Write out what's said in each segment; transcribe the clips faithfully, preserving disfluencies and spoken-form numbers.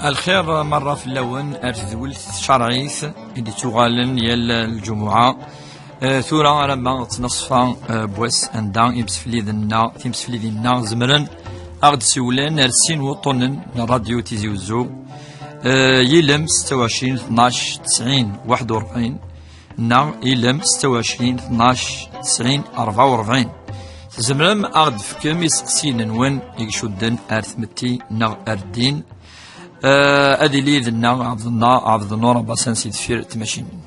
Lxir merra fell-awen ar tedwilt tcerɛit i d-ittuɣalen yal lǧumuɛa. Eh, tura alamma d ttnaṣfa, eh, n wass anda imsefliden-nneɣ, timseflidin-nneɣ zemren ad ɣ-d-siwlen ar sin wuṭṭunen n ṛṛadyu Tizi Uzzu. Eh, yilem setta u ɛecrin tnac tesɛin waḥed u ṛebɛin, neɣ ilem setta u ɛecrin tnac tesɛin rebɛa u ṛebɛin. Tzemrem ad ɣ-d-tefkem iseqsiyen-nwen i icudden ar tmetti neɣ ar ddin. Eh, ad ili yid-nneɣ Ɛebd-, Ɛebdennur Abasan si deffir tmacinin.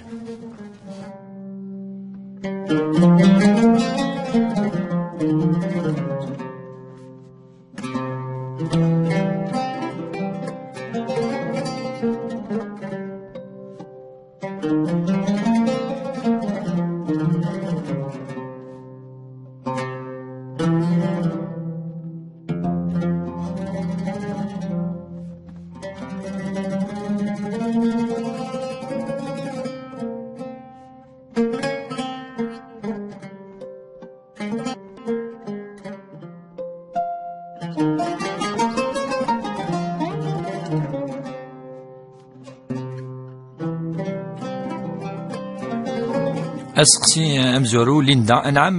Aseqsi amezwaru, Linda, anɛam.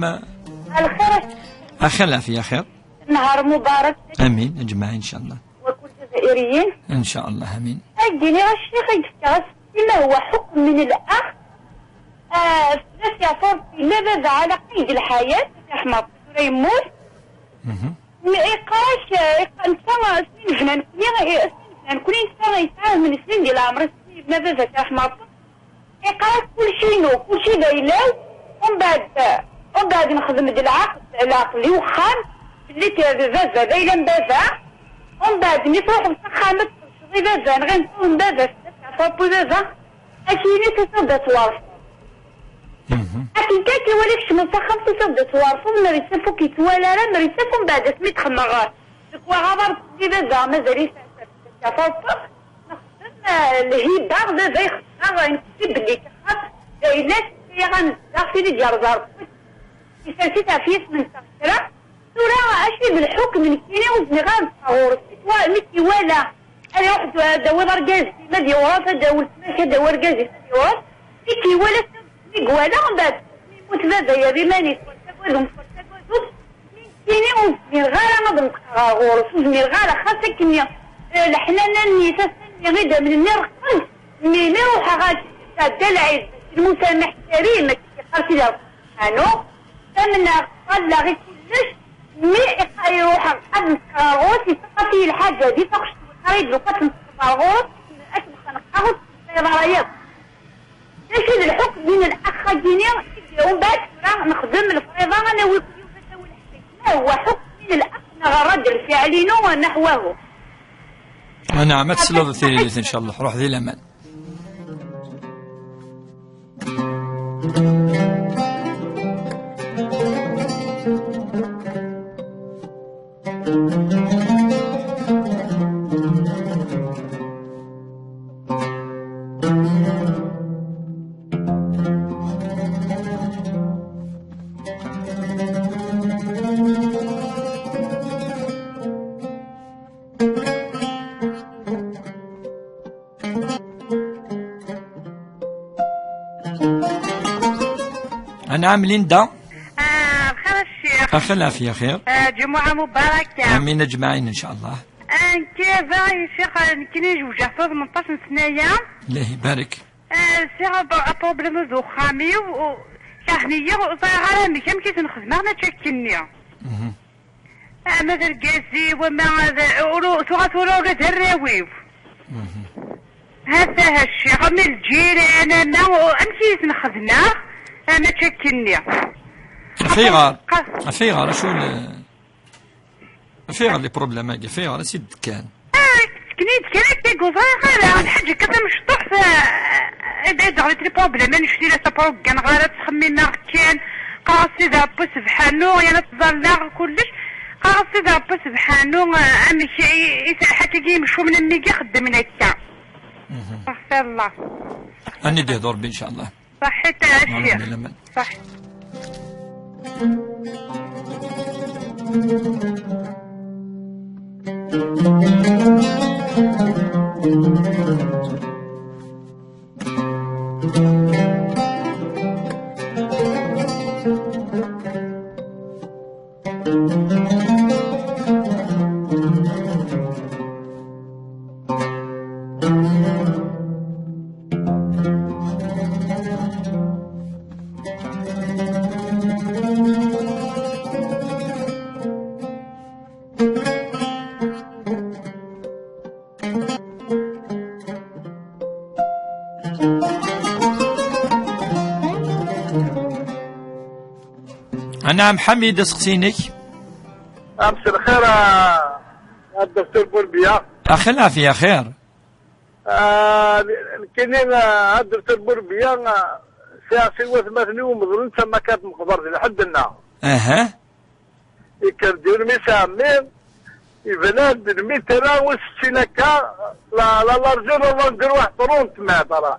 Lxir. Axir lɛafiya, axir. Nahar mubarak. Amin, ajmaɛ, incallah. Wa kull Jazairiyin. Incallah, amin. Agi, niɣ a ccix, i d-fkeɣ aseqsi, ma huwa ḥukm min al-ax, ah, fell-as yeɛfa Rebbi, la baba ɛla qeyd lḥayat, yerḥem Rebbi, tura yemmut. Mhm. Mi iqas, iqa-, netta, sin bna nekni, i-, sin bna nekni, netta yesɛa ɛemr n snin di leɛmer-is, sin yebna baba-s, yerḥem Rebbi. Iqra-k kulci-inu, kulci d ayla-w, umbeɛd, umbeɛd nexdem-d lɛaqd, lɛaqd i wexxam, belli k-, d baba, d ayla n baba, umbeɛd mi truḥeḍ s axxam ad tqedceḍ i baba, neɣ i neṭṭeḍ n baba, teɛfa Rebbi baba, ad k-yini tusiḍ-d ad twerfeḍ. Mhm. Akken kan k-iwala kecmeḍ s axxam, tusiḍ-d ad twerfeḍ, mer yettaf ur k-yettwali ara, mer yettaf umbeɛd asmi d-xemmeɣ deg waɣaḍ ar belli baba mazal-it teɛfa Rebbi. Nexdem, eh, lhiba, baba ixeṣṣer, nekk belli ixeṣṣer, d ayla-s, tefka-yaɣ ad nezdeɣ, tin i d-yerẓa Rebbi, isers-it ɣef yisem-nteɣ kra. Tura, acu i d lḥukm nekkini ur zmireɣ ara ad ffɣeɣ ɣur-s? Mi t-wa-, mi t-iwala, ad iruḥ d-, ad d-tawiḍ argaz-im ad yewreḍ, ad d-tawi weltma-k ad d-tawi argaz-is ad yewreḍ, mi t-iwala, mi iwala, mbeɛd, mi yemmut baba, yerra iman-is, ur ttagad, ur ttagad, Nekkini ur zmireɣ ara ad nṭeqeɣ ɣer ɣur-s, ur zmireɣ ara, xas akken, eh, leḥnana-nni, tasa-nni, idammen-nni reqqen, mi, mi ruḥeɣ ad sɛedda lɛid, lmusamaḥ Karim, akken yeqqar Sidi Ṛebbi subḥanu, tamneɣ, ṭalleɣ i kullec, mi iqa-, iruḥeɣ ad nṭeqeɣ ɣer ɣur-s, yessaqaf-iyi lḥaǧa di taɣect, iqqar-iyi-d lukan ad nṭeqeɣ ɣer ɣur-s, ad kem-xenqeɣ, ur ttmeslayeḍ ara yakk. D acu i d lḥukm din lḥaxagini, umbeɛd tura nexdem lefriḍa, ad nawi kul yum ad nawi lḥaxagini, ma huwa ḥukm din lḥax neɣ rad lfiɛl-inu naḥwahu. Anɛam, ad tesleḍ tiririt, incallah. Ruḥ di laman. Anɛam, Linda. Ah, bxir a ccix. Axir lɛafiya, xir. Ah, ǧumuɛa mubaraka. Amin aǧmaɛin, incallah. Ah, nekk, bɣiɣ a ccix, ah, nekkini zewǧeɣ tura tmenṭac n sna-ya. Allah ibarek. Ah, sɛiɣ ab-, apṛublem d uxxam-iw, u-, kerhen-iyi, ur ẓriɣ ara amek, amek i ten-xedmeɣ, mačči akkenni. Mhm. Ama d argaz-iw, ama d, ur, tuɣa tura ula d arraw-iw. Mhm. Hata ha ccix, ama lǧiran, ama, amek i ten-xedmeɣ, ah, mačči akkenni. Ɣef ayɣer? Qa- Ɣef ayɣer? Acu n-, ɣef ayɣer les problèmes-agi? Ɣef ayɣer i s-d-kkan? Ah, ssken-iyi-d kan akka, ur ẓriɣ ara. Lḥaǧa kan tamecṭuḥt, ah, ad d-ɣlit les problèmes, annect-ila s apṛuggan ɣer ad ttxemmimeɣ kan, qqareɣ Sidi Ṛebbi sebḥanu, yerna ttẓallaɣ kullec. Qqareɣ Sidi Ṛebbi sebḥanu, ah, amek i, i, i terḥa akkagi imcumen am wigi xeddmen akka. Mhm. Astaɣfirullah. Ad d-ihdu Ṛebbi, incallah. Ṣaḥḥit a ccix. Ṣaḥḥit. Anɛam Ḥamid, aseqsi-inek. Amsel xir a, a Dr Burbiya. Axi lɛafya xir. Ah, nekkini, ah, a Dr Burbiya, ah, sɛiɣ sin watmaten-iw meḍlen d tamakart meqber di lḥedd-nneɣ. Aha. Yekker-d yiwen mi s-ɛemmi, yebna-d lmitra u settin akka, la, la largeur, la longueur, waḥed trente mètres. Aha.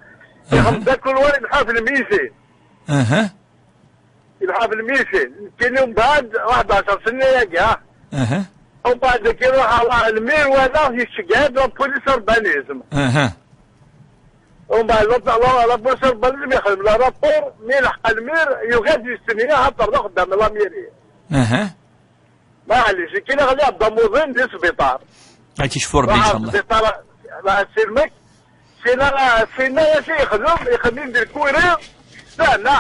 Ixeddem-d akk lwar, ilḥa f lmitin. Aha. Ilḥa f lmitin. Nekkini mbeɛd waḥed ɛecr snin ayagi, ha? Aha. Umbeɛd akka iruḥ ɣer lmir, wala yettceggeɛ-d la police urbanisme. Aha. Umbeɛd la, la, la police urbanisme yexdem le rapport, mi yelḥeq lmir, yugi ad yestenyi, xaṭer d axeddam n la mairie. Aha. Maɛlic, nekkini ɣliɣ-d amuḍin di sbiṭar. Ad k-icfu Rebbi, incallah. Sbiṭar, la, silmek, Sina, sina yas i yexdem, ixemmem di lkuri, tana,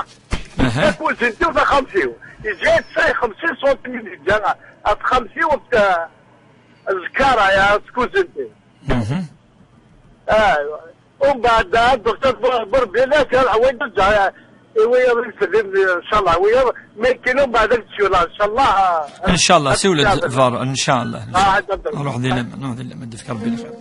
aha, takuzint-iw taxxamt-iw. Yeǧǧa-yi-d sa xemsin santimitr, yeǧǧa ɣef texxamt-iw, ɣef t-, azekka-ra, ya, tkuzint-iw. Mhm. Aywa. Umbeɛd, a Dr Bur-, Burbiya, kra n lḥwayeǧ, ǧǧa-, i wiyaḍ i fell-i, ncallah, wiyaḍ, ma yekken umbeɛd ad d-ssiwleɣ, ncallah. Ncallah, siwel-d, Var, ncallah. Ah, ad d-, ruḥ di laman, ruḥ di laman, ad d-yefk Rebbi lxir.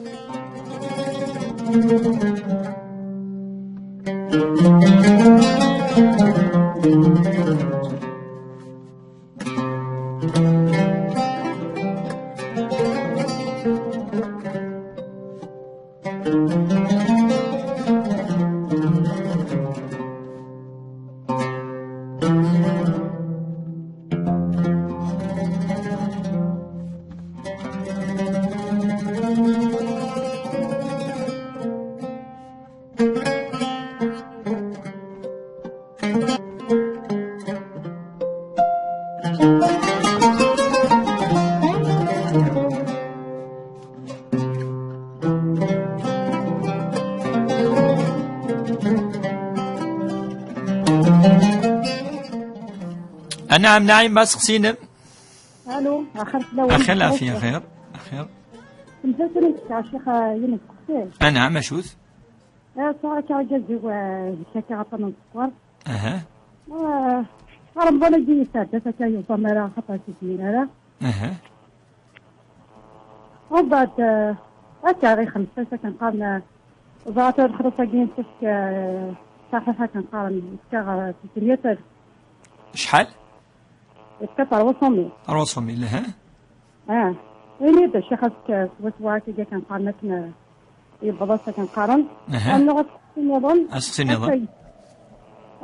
Anɛam, Naɛima, aseqsi-inem. Alo, axir fell-awen. Axir lɛafya, axir, axir. Temsalt-nni tesɛa ccix, ah, yiwen usteqsi. Anɛam, acu-t? Ah, sɛiɣ akka argaz-iw, ah, zik akka aṭṭan n sskeṛ. Aha. Ah, Remḍan-agi yesɛedda-t akka, yuẓam ara, xaṭer ur t-yezmir ara. Aha. Umbeɛd, eh, akka ixemmes-as akken qqaren, eh, ẓrat lexlaṣ-agi n tefk, eh, ṣaḥiḥ akken qqaren, yefka, eh, tresɛemya alef. Acḥal? Yefka trois cent mille. Trois cent mille, aha. Ah. Ini-d, a ccix, ass-, swaswa akka akken qqaren akken, eh, yewweḍ-as akken qqaren. Aha. Rnu aseqsi nniḍen. Aseqsi nniḍen. Akka,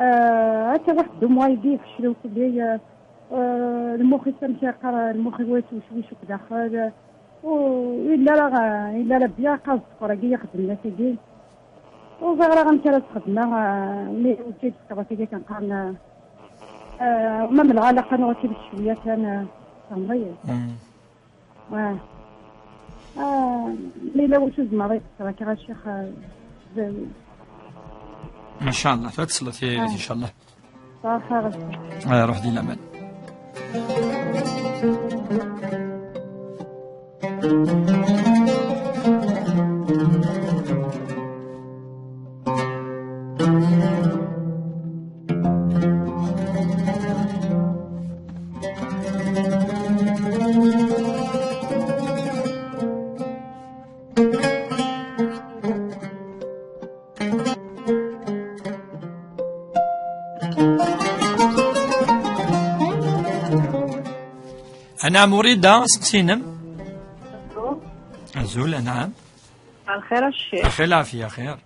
eh, akka waḥed deux mois-agi yefcel ukelli, eh, eh, lmux-is amek yeqqar, lmux-iw yettwecwic akk daxel, eh, ur yelli ara, eh, yelli ara bya qqar sskeṛ-agi yexdem la tagi. Ur ẓriɣ ara amek ara s-xedmeɣ, eh, mi ur k-id-fkeɣ akka kan qqaren, eh, eh, ma melɣ alaq ad nuɣ-ak-id cwiya kan, eh, tfehmeḍ-iyi. Mm. Ah. Ah, ma yella wacu zemreɣ ad k-ḍefreɣ, a ccix, ah, Zawi. Incallah, ad tesleḍ, ah, incallah. Ṣaḥa, ɣas. Ah, ruḥ di laman. Anɛam Wrida, aseqsi-inem. Azul, anɛam. Lxir a ccix. Axir lɛafya, axir.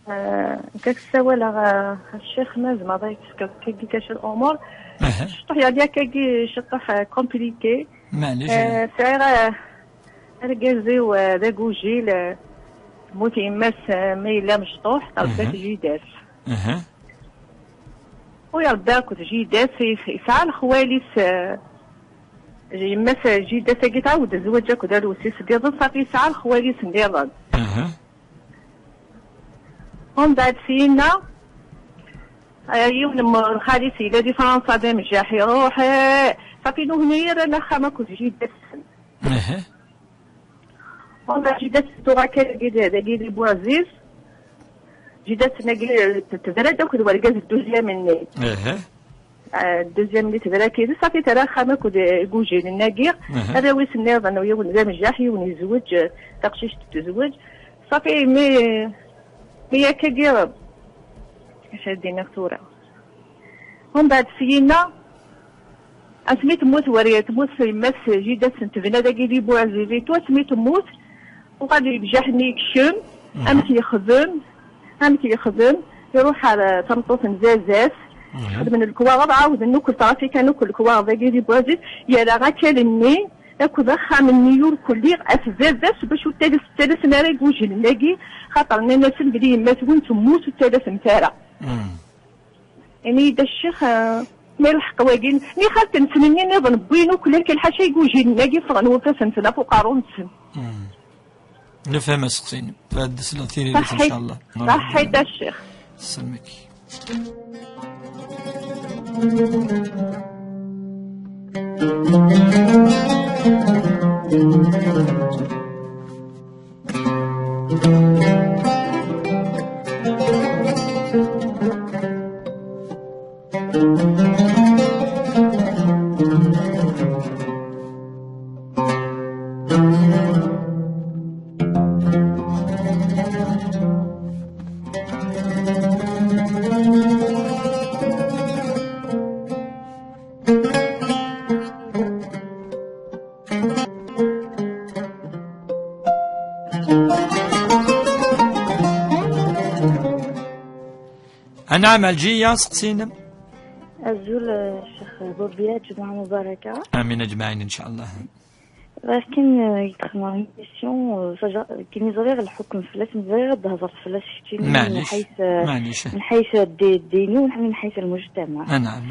Ah, nekk ad k-ssawaleɣ, ah, a ccix, ma tzemreḍ ad yi-d-tefkeḍ akkagi kra n lumuṛ. Aha. Ciṭuḥ, yeɛni akkagi ciṭuḥ, ah, compliqué. Maɛlic. Ah, sɛiɣ, ah, argaz-iw, ah, d agujil, ah, Temmut yemma-s, eh, ma yella mecṭuḥ, terba-t jida-s. Aha. U irebba akked jida-s, yes-, yesɛa lexwal-is, eh, yemma-s, eh, jida-s-agi tɛawed zzwaǧ akked arus-is nniḍen, safi yesɛa lexwal-is nniḍen. Aha. Umbeɛd syenna, eh, yiwen n lxali-s yella di Fransa d amjaḥ, iruḥ, eh, safi nuhni rran axxam akked jida-s. Aha. Bon, ben, jida-s tuɣa kan dagi, dagi di Buɛziz. Jida-s-nagi, eh, t-, tebra-d akked wergaz deuxième-nni. Aha. Eh, deuxième-nni tebra kid, safi terra axxam akked, eh, igujilen-agi. Aha. Arraw-is nniḍen, yiwen d amjaḥ, yiwen yezweǧ, eh, taqcict tezweǧ. Safi, mi, mi akkagi, acu ad d-iniɣ tura? Umbeɛd syenna, asmi temmut Werya, temmut yemma-s, jida-s n tebna dagi di Buɛziz et tout, asmi temmut, uɣal yemjaḥ-nni yekcem, amek yexdem, amek yexdem, iruḥ ar, eh, tameṭṭut n zazas, xedmen lekwaɣeḍ, ɛawden akk trafika n akk lekwaɣeḍ dagi di Buɛziz, yerra akal-nni akked axxam-nni ur kulli at zazas, bac ur ttales, ttalasen ara igujilen-agi, xaṭer nnan-asen belli yemma-twen temmut, ur ttalasemt ara. Ini-yi-d a ccix, eh, ma lḥeqq wagi, mi xalten-nsen nniḍen wwin ukk lak lḥaca igujilen-agi ffɣen wafas-nsen ɣef uqerru-nsen. Nefhem aseqsi-nnem. Ad d-tesleḍ tiririt, incallah. Ṣaḥḥit a ccix. Sselmek. Anɛam Ɛelǧiya, seqsi-nnem. Azul, eh, Ccix Bobi, ǧemɛa mubaraka. Amin aǧmaɛin, incallah. Lakin, eh, yedxel ɣer une question, eh, saja, kini ẓriɣ lḥukm fell-as, ẓriɣ ad d-hedreɣ fell-as keččini, min ḥayt, eh, min ḥayt ddin, min ḥayt lmujtamaɛ. Anɛam.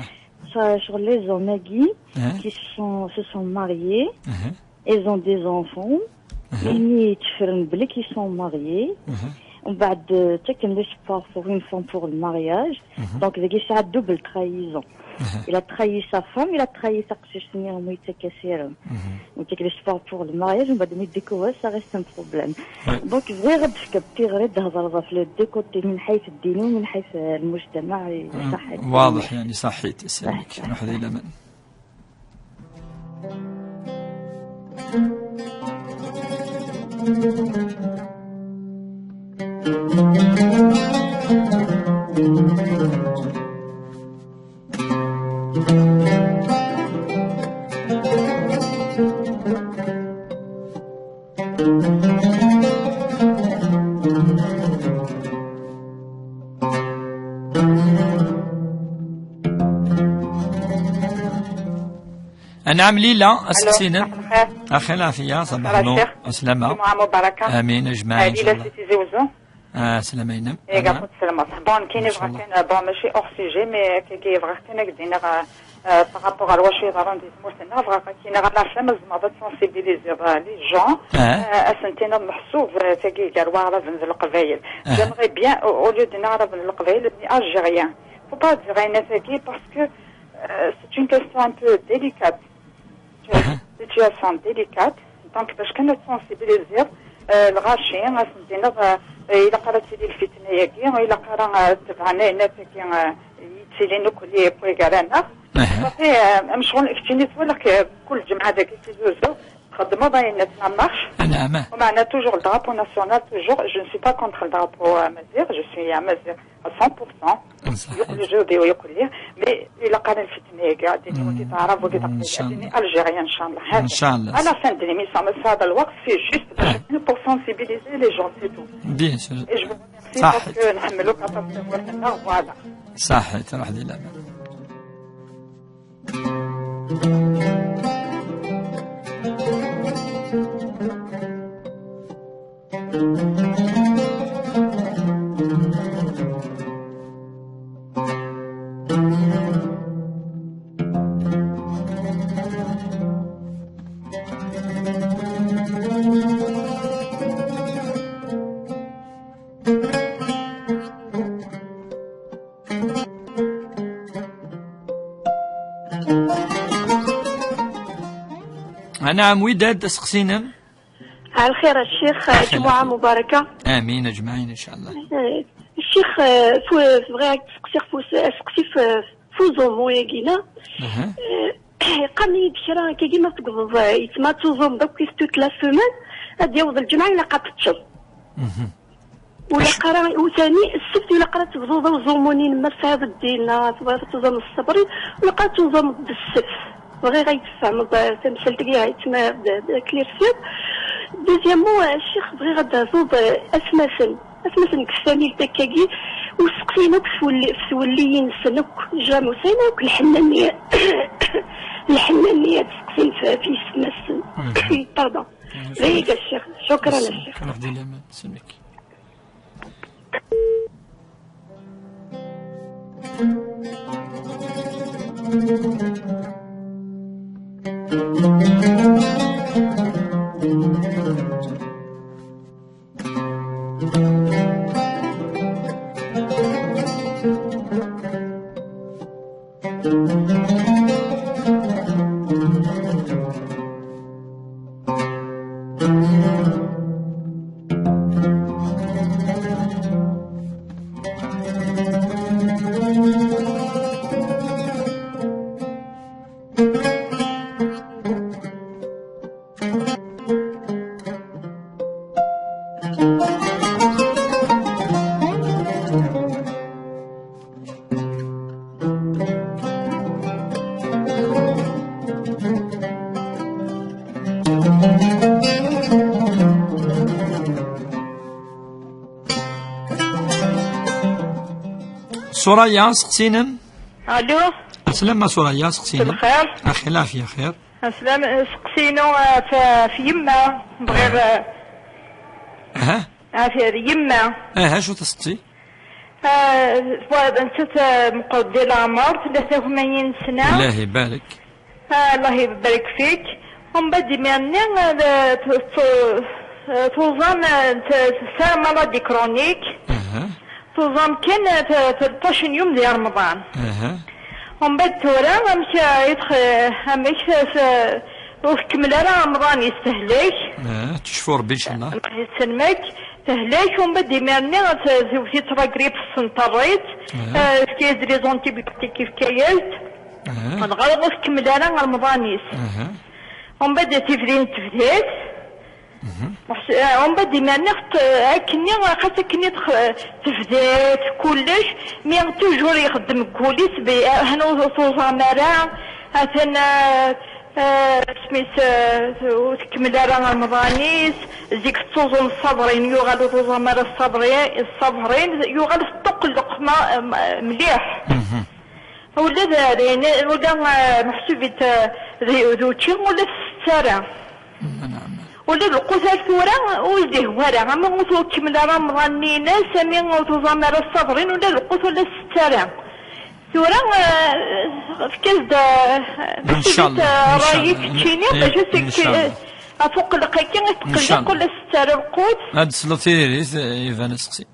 Ccɣel les hommes-agi, qui se sont, se sont mariés, ils ont des enfants, mais ils tteffren belli qu'ils sont mariés. Umbeɛd, euh, ttaken les supports pour une femme pour le mariage. Donc, dagi yesɛa double trahison. Il a trahi sa femme, il a trahi taqcict-nni umi yettak asirem. Ttaken les supports pour le mariage, umbeɛd mi d-ikewwa, ça reste un problème. Donc, bɣiɣ ad d-tefkeḍ tiɣri, ad d-thedreḍ ɣef les deux côtés, min ḥayt ddin u min ḥayt, euh, lmujtamaɛ, ṣaḥḥit. Waḍeḥ, yani, ṣaḥḥit, isem-ik. Ṣaḥḥit. Ruḥ di laman. Anɛam Lila, aseqsi-nnem. Lxir. Axir, lɛafiya, ṣabaḥ nur, Ccix. Ɛeslama. Ǧemɛa mubaraka. Amin, aǧmaɛin, Lila incallah. Si Tizi Wezzu. Ah, ɛeslama-inem. Iga, amin. Bon, kini bɣa kan, bon, mačči hors sujet, mais kagi bɣiɣ kan ad d-iniɣ, euh, euh, par rapport ar wacu yeḍran di tmurt-nneɣ, bɣiɣ ad k-iniɣ, à la fin, ma tzemreḍ ad sensibiliser, euh, les gens, euh, ad sen-tiniḍ meḥsub, euh, tagi gar waɛraben d leqbayel. J'aimerais bien, au, au lieu d-iniɣ araben d leqbayel, ad d-iniɣ algériens. Faut pas dire ayen tagi parce que, euh, c'est une question un peu délicate. Une situation délicate. Donc, parce que nous sensibiliser, euh, le rachin, euh, c'est une, euh, euh, il a pas tiré le fitna yagi, il a pas, euh, tebɛen ayen tagi, euh, yettilin akk les poids gar-aneɣ. Après, euh, amcɣel keččini twalaḍ que كل جمعة dagi Tizi Wezzu, تخدموا باين ça marche. نعم. ومعنا toujours le drapeau national, toujours. Je ne suis pas contre le drapeau, euh, amazigh, je suis amazigh à cent pour cent. صح. يقول جودي ويقول لي، mais il a pas الفتنة كاع، ديني وكي تعرف وكي تقبل، ديني algérien إن شاء الله. إن شاء الله. À la fin de l'émission، بس هذا الوقت c'est juste باش pour sensibiliser les gens, c'est tout. Bien sûr. Et je vous remercie parce que نحملوك أطفال ورثنا، voilà. صحيت، روح دي لا. Anɛam, Widad, aseqsi-inem? Ɛelxir a ccix, jmuɛa mubaraka. Amin, ajmaɛin, incallah. Eh, ccix, eh, fu-, bɣiɣ ad k-seqsiɣ fu-, aseqsi f-, f uẓumu-agi-na. Aha. Eh, qqaren-iyi-d kra akkagi ma tegḍeḍ, eh, yettma ad tuẓumeḍ akk i toute la semaine, ad d-yaweḍ lǧemɛa ilaq ad teččeḍ. Mhm. Ula qqara usani, ssebt ula qqara tebduḍ awẓumun-inem ma tesɛiḍ ddin, neɣ tebɣiḍ ad tuẓumeḍ s ṣṣber, ula qqara tuẓumeḍ d ssebt. Bɣiɣ ad yi-tfehmeḍ, eh, tamsalt-agi, ad yi-tt-, ma d, d, éclaircir. Deuxièmement, eh, ccix, bɣiɣ ad d-tehduḍ, eh, asmasen. Asmasen deg tesfamilt akkagi, ur seqsin akk s twelli-, s twelli-nsen akk, jamais usayen akk lḥenna-nni, lḥenna-nni ad seqsin f-, f yessetma-sen. Mhm. Pardon. Mhm. Dayeg a ccix. Cukran a ccix. Kan ɣef di laman. Sellmek. Suraya, seqsi-inem? Allo? Aslama Suraya, seqsi-inem? Bxir. Axi, lɛafya, xir. Aslam, seqsi-inu, eh, f, f yemma. Bɣiɣ, eh, aha. Af yemma. Aha, acu teseqsi? Eh, wa, nettat, eh, meqqret di leɛmer, tella tlatin u tmanyin sna. Allah ibarek. Ah, Allah ibarek fik. Umbeɛd imir-nni, eh, tu-, tu-, eh, tuẓam, eh, t-, tesɛa maladie chronique. Aha. Tuẓam kan, eh, t-, tleṭṭac n yum di Remḍan. Aha. Umbeɛd tura, amek, eh, i tx-, eh, amek, eh, s-, ur tkemmel ara Remḍan-is, tehlek. Ah, tecfu Rebbi, incallah. Amek yettenmek, tehlek, umbeɛd imir-nni, eh, t-, tewwet-itt la grippe, tessenṭer-itt, aha, eh, tefka-yas-d les antibiotiques, yefka-yas-d. Aha. Dɣa ur tkemmel ara Remḍan-is. Aha. Umbeɛd tifdin tebda-t. Mhm. Meḥs-, eh, umbeɛd imir-nni t-, akkenni, xas akkenni tex-, tebda-t kullec, mi toujours ixeddem deg wul-is bi, eh, hna ur tuẓam ara, atan, eh, eh, isem-is, eh, ur tkemmel ara Remḍan-is, zik tettuẓum ṣṣabrin, yuɣal ur tuẓam ara ṣṣabri-, ṣṣabrin, yuɣal teṭṭuqleq ma-, m-, mliḥ. Mhm. Ula d, d, ula, eh, meḥsub-it, eh, d, d učči, ur la tsett ara. Naɛam. Ula d lqut ar tura ur s-d-ihwa ara, ama ur tkemmel ara Remḍan-nni-ines, ama ur tuẓam ara ṣṣabrin, ula d lqut ur la tsett ara. Tura, eh, efk-as-d, eh, meḥsub-it, incallah, eh, ṛṛay-ik, incallah, keččini, eh, bac ad s-, incallah, eh, ɣef uqelleq-agi, i teqelleq, incallah, ur la tsett ara lqut. Ad d-tesleḍ tiririt, eh, iban aseqsi.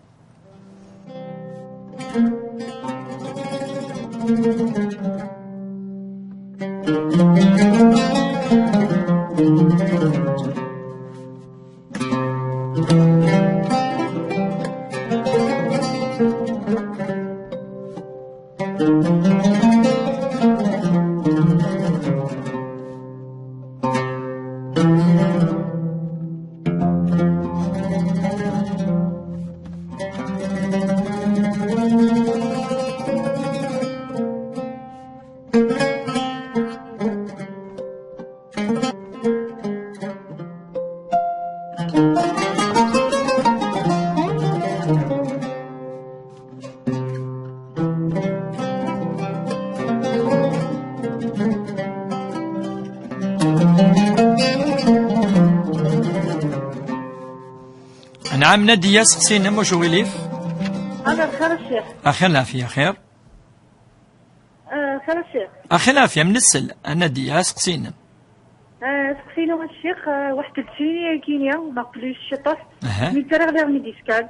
Anɛam, Nadiya, seqsi-inem, wacu ɣilif? Amer xir a ccix. Axir lɛafya, xir. Ah, xir a ccix. Axir lɛafya, mnessel, a Nadiya, seqsi-inem. Ah, seqsi-inu a ccix, ah, waḥed lǧini-agi-ni, ma qbel ciṭuḥ, aha, mi ttaraɣ liɣ médical.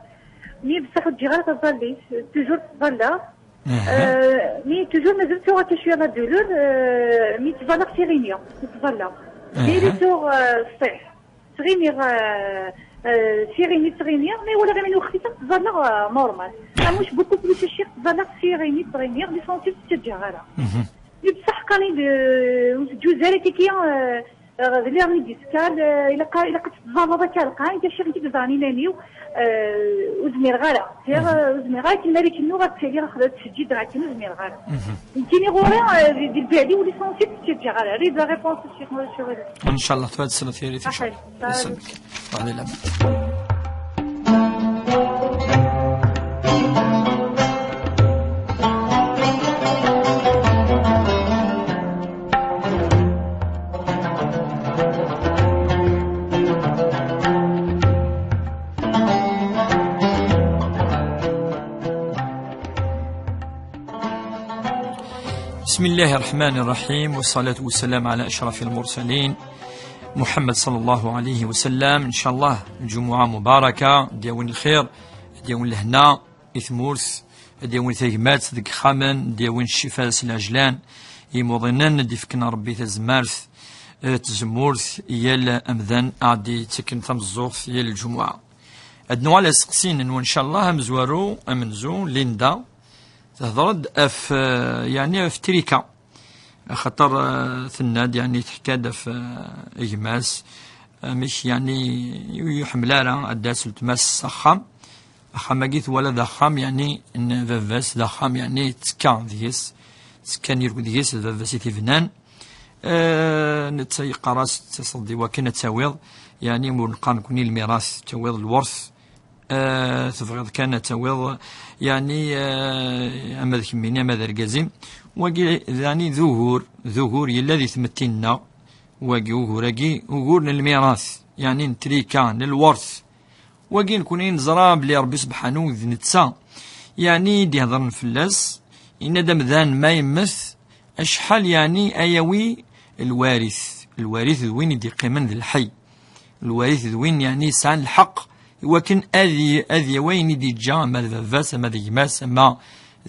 Mi bessah ur ǧǧiɣ ara taẓallit, toujours ttẓallaɣ. Euh, mais toujours, mais toujours, tu suis à la douleur, euh, mais tu vas la faire venir, tu vas là. Mais il est sur, euh, c'est, c'est venir, euh, euh, c'est venir, c'est venir, mais voilà, mais nous, tu vas là, euh, normal. Ah, moi, je suis beaucoup plus cher, tu vas là, c'est venir, c'est venir, mais sans suite, c'est déjà là. Mais بصح كاني الجزائر كي كي، آه، آه، اللي راني ديسكال، آه، إلا قا-، إلا قد تزال هذا كان قاين، كان شي غنتي تزاني نانيو، آه، وزمير غالا. هي، آه، وزمير غالا كي مالك النور غتسالي غتسجي دراكي وزمير غالا. يمكنني غوري، آه، دي، دي البالي ولي سونسي تسجي غالا. ريد لا ريبونس الشيخ نور الشغل. إن شاء الله تفاد السنة في ريتي إن شاء الله. يسلمك. وعلى الأمل. بسم الله الرحمن الرحيم، والصلاة والسلام على أشرف المرسلين محمد صلى الله عليه وسلم. إن شاء الله الجمعة مباركة، ديون الخير، ديون الهنا، إثمورث، ديون ثيمات ديك خامن، ديون الشفاء سلاجلان، يموضنن ديفكنا ربي تزمارث، آه، تزمورث، يال أمذان أعدي تكن تمزوغ يال الجمعة. أدنو على سقسين إن شاء الله أمزوارو أمنزو ليندا، تهضرد أف، آه، يعني أف تريكا. خاطر، آه، تناد، يعني، تحكاد في، آه، إجماس، آه، مش، يعني، يحمل راه أداس التماس أخام. أخام أجيث ولا ذا خام، يعني، إن فافاس ذا خام، يعني، تكا ديس، تكا نيرو ديس، فافاس يتبنان. آه، نتسيق راس تصدي وكنا تاويض، يعني، مور نقان كوني الميراث تاويض الورث. آه، تبغيض كان تاويض، يعني، آه، أما ذ كميني، أما ذ رقازي. واقي، يعني، ذو غور، ذو غور يلا ذي ثمتينا. واقي وغور، واقي وغور للميراث، يعني، نتريكا، للورث. واقي نكون نزرى بلي ربي سبحانه ذ نتسا، يعني، دي هضرن فلاس، إن دم ذان ما يمث، أشحال، يعني، أيوي الوارث. الوارث ذ وين يدي قيمن ذ الحي. الوارث ذ وين، يعني، يسعى الحق، ولكن أذي، أذي وين يدي جا، أما ذ باباس، أما ذ جماس، أما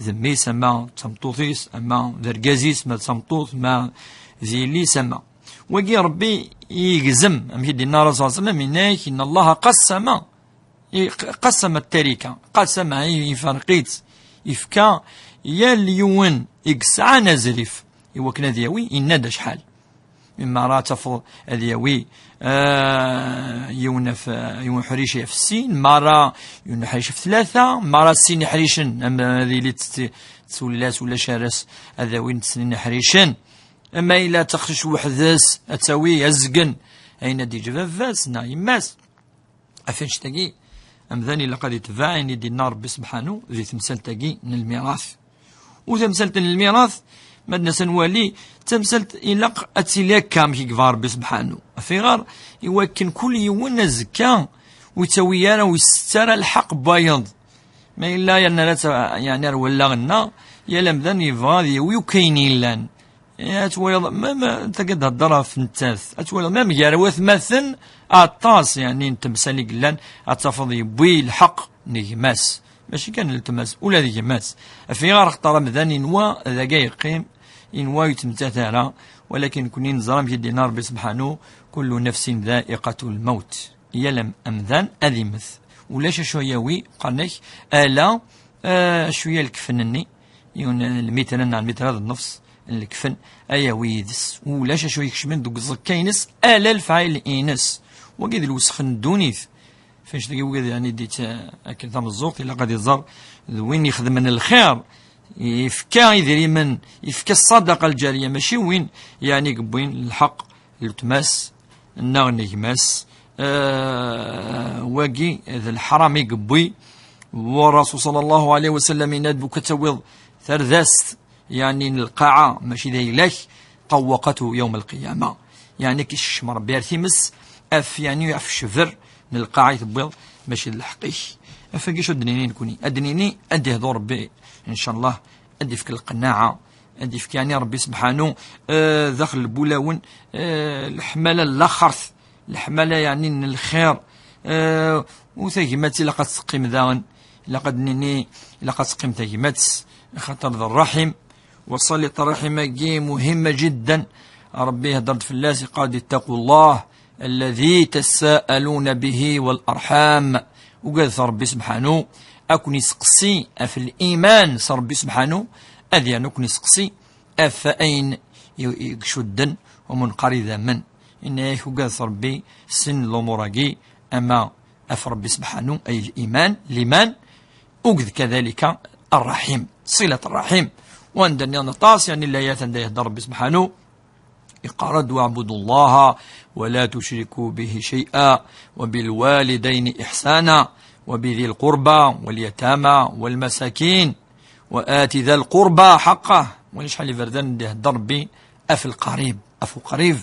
ذ ميس، أما تمطوثيس، أما ذ رقازيس، ما تمطوث، ما ذي ليس، أما. وقي ربي يجزم، أم يدينا الرسول صلى الله عليه وسلم، إنك إن الله قسم، قسم التركة، قسم، يفرقيت، يفكا، يا ليون، يقسعان زريف، يوكنا ذيوي، إن دا شحال. إما راه تفض أذيوي، آه، يون في، يون حريش في السين، ما راه يون حريش في ثلاثة، ما راه السين حريشن، أما هذه اللي تت-، تسولات ولا شارس، هذا وين تسنين حريشن. أما إلا تخش وحدس، أتاوي أزقن، أين دي جباباس، نا يماس. أفنش تاقي، أمذان إلا قد يتبع، يعني دينا ربي سبحانه، ذي تمثال تاقي، من الميراث. وتمثلت للميراث، ما عندنا سنوالي، تمثلت إلا ق-، أتسيلي هكا، ماشي كفار ربي سبحانه. في غار، يوكن كل يوم الزكاة، ويتسوي يارا ويسترى الحق بايض. ما إلا يعني لا ت-، يعني ولا غنا، يا لمدان يبغى ذي ويوكين يلان. يا تويض، ما، ما، أنت قد هضرها في النتاث. أتويض، ما مجال وثمثن أطاس، يعني، أنت مسالي قلان، أتفض يبوي الحق. نجماس، ماشي كان التماس ولا نجماس. في غير خطر رمضان ينوى ذا جاي يقيم، ينوى يتمتع ثارة، ولكن كوني نزرم جدي نار ربي سبحانه، كل نفس ذائقة الموت. يا لم أمذان أذمث. ولا شو يوي قالك، ألا، آه، شوية الكفنني، يون المتر، نعم، المتر هذا النفس، الكفن، أيا ويدس. ولا شو يكشمن دوك الزكاينس، ألا الفعيل إينس. وقيد الوسخ الدونيث. فاش تلقى وقيد يعني ديت، آه، أكل ثم الزوق، إلا قد يزر، وين يخدم من الخير، يفكا يدري من، يفكا الصدقة الجارية، ماشي وين يعني قبوين الحق، التماس، النغ نجماس، آه، واقي ذا الحرام يقبوي. والرسول صلى الله عليه وسلم يناد بك تويض ثرداست، يعني القاعة ماشي ذا إلاك، طوقته يوم القيامة. يعني كي الشمر بير ثمس، أف يعني أف شفر، القاعة تبويض ماشي الحقيش. أف كي شو الدنيني نكوني؟ الدنيني أدي هدو ربي إن شاء الله، أدي فيك القناعة، أدي فيك يعني ربي سبحانه، آه، داخل البولاون، آه، الحمالة لا خرث، الحمالة يعني من الخير، آه، وثاقمات إلا قد تقيم داون، إلا قد نيني، إلا قد تقيم ثاقمات، Xaṭer d ṛṛaḥim, وصلة الرحم-agi مهمة جدا. Ṛebbi ihedder-d fell-as, iqqar-d: اتقوا الله الذي تساءلون به والأرحام. Ugadet Ṛebbi sebḥanu, ad ken-iseqsi ɣef liman s Ṛebbi sebḥanu, ad yernu ad ken-iseqsi ɣef ayen i, i icudden umunqar idammen. Inna-yak ugadet Ṛebbi sin lumuṛ-agi, ama ɣef Ṛebbi sebḥanu, ay liman, liman, uged kadalika ṛṛaḥim, ṣilat ṛṛaḥim. Wanda nniḍen aṭas, yani, layat anda ihedder Ṛebbi sebḥanu, iqqar-d: واعبدوا الله ولا تشركوا به شيئا وبالوالدين إحسانا وبذي القربى واليتامى والمساكين وآت ذا القربى حقه. Wali acḥal iberdan d-ihedder Ṛebbi ɣef lqarib, ɣef uqrib,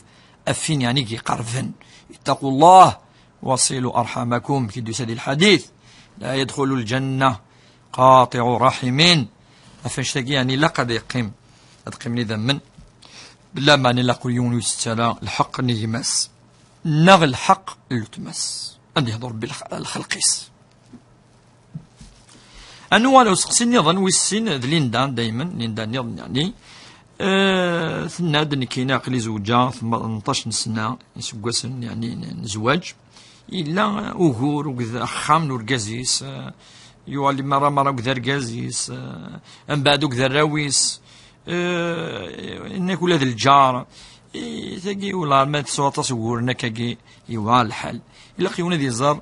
ɣef win, yani, i iqerben. اتقوا الله وصلوا أرحامكم, ki d-yusa di lḥadit: لا يدخل الجنة قاطع رحم. Ɣef annect-agi, yani, ilaq ad yeqqim, ad qqimen idammen, lameɛna ilaq yiwen ur yettettu ara lḥeqq n gma-s neɣ lḥeqq n weltma-s. Ad yehder Ṛebbi lx-, lxelq-is. Ad nuɣal i useqsi nniḍen, wis sin, d Linda, daymen, Linda nniḍen, yani, eh, tenna-d: "Nekkini aql-i zewǧeɣ tmenṭac n sna, iseggasen, yani, n, n zzwaǧ. Yella ugur akked axxam n urgaz-is, eh, yuɣal merra, merra akked argaz-is, eh, mbeɛd akked arraw-is, eh, inna-k ula d lǧar." I tagi, wala ma tesɛu aṭas uguren akkagi, yewɛer lḥal. Ilaq yiwen ad iẓer,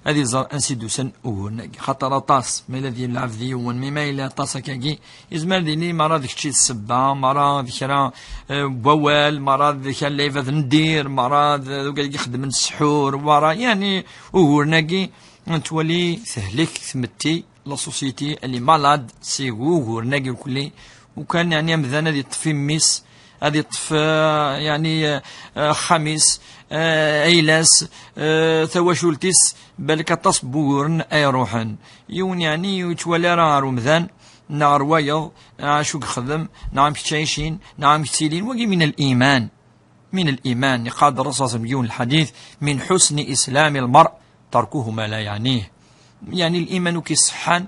ad iẓer ansi d-usan uguren-agi. Xaṭer aṭas, ma yella ad yelɛeb d yiwen, mi ma yella aṭas akkagi, yezmer ad yili merra d kečč i d ssebba, merra d kra, eh, n wawal, merra d kra n lɛibad n ddir, merra d, d wigad i ixeddmen ssḥur, merra, yani, uguren-agi, nettwali tehlek tmetti, la société, elle est malade, si uguren-agi irkelli. Ukan, yani, amdan ad yeṭṭef i mmi-s, ad yeṭṭef, eh, yani, eh, axxam-is, eh, ayla-s, eh, tawacult-is, balak aṭas n wuguren ay iruḥen. Yiwen, yani, ur yettwali ara ɣer umdan, neɣ ɣer wayeḍ, neɣ acu yexdem, neɣ amek ttɛicin, neɣ amek ttilin. Wagi min al-iman. Min al-iman, iqqar-d Ṛṛasul ṣalla Llahu ɛalayhi wa sallam deg yiwen n lḥadit: "Min ḥusni islami l-mar'i tarkuhu ma la yaɛnih." Yani, liman akk iṣeḥḥan,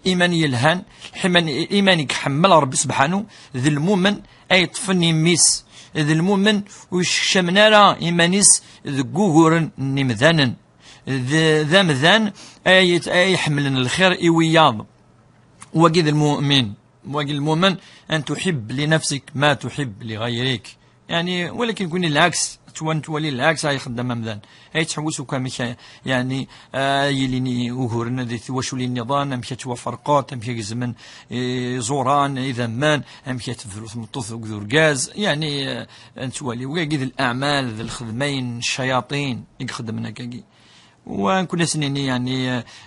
liman yelhan, liman, liman i iḥemmel Ṛebbi sebḥanu, d lmumen ay yeṭṭfen i mmi-s, d lmumen ur yessekcamen ara iman-is deg wuguren n yimdanen, d, d amdan ay, ay iḥemmlen lxir i wiyaḍ. Wagi d lmumin. Wagi lmumen, أن تحب لنفسك ما تحب لغيرك. Yani, walakin kuni lɛaks, ttwan-, twali lɛaks ay ixeddem amdan. Ay yettḥewwis akk amek, yani, ah, yilin i uguren di twaculin nniḍen, amek ad ttwaferqent, amek ad gezmen iẓuran, idammen, amek ad tebru tmeṭṭut akked urgaz. Yani, ah, nettwali, wagi d leɛmal, d lxedma n ccayaṭin i ixeddmen akkagi. Wa nekkni ad s-nini, yani,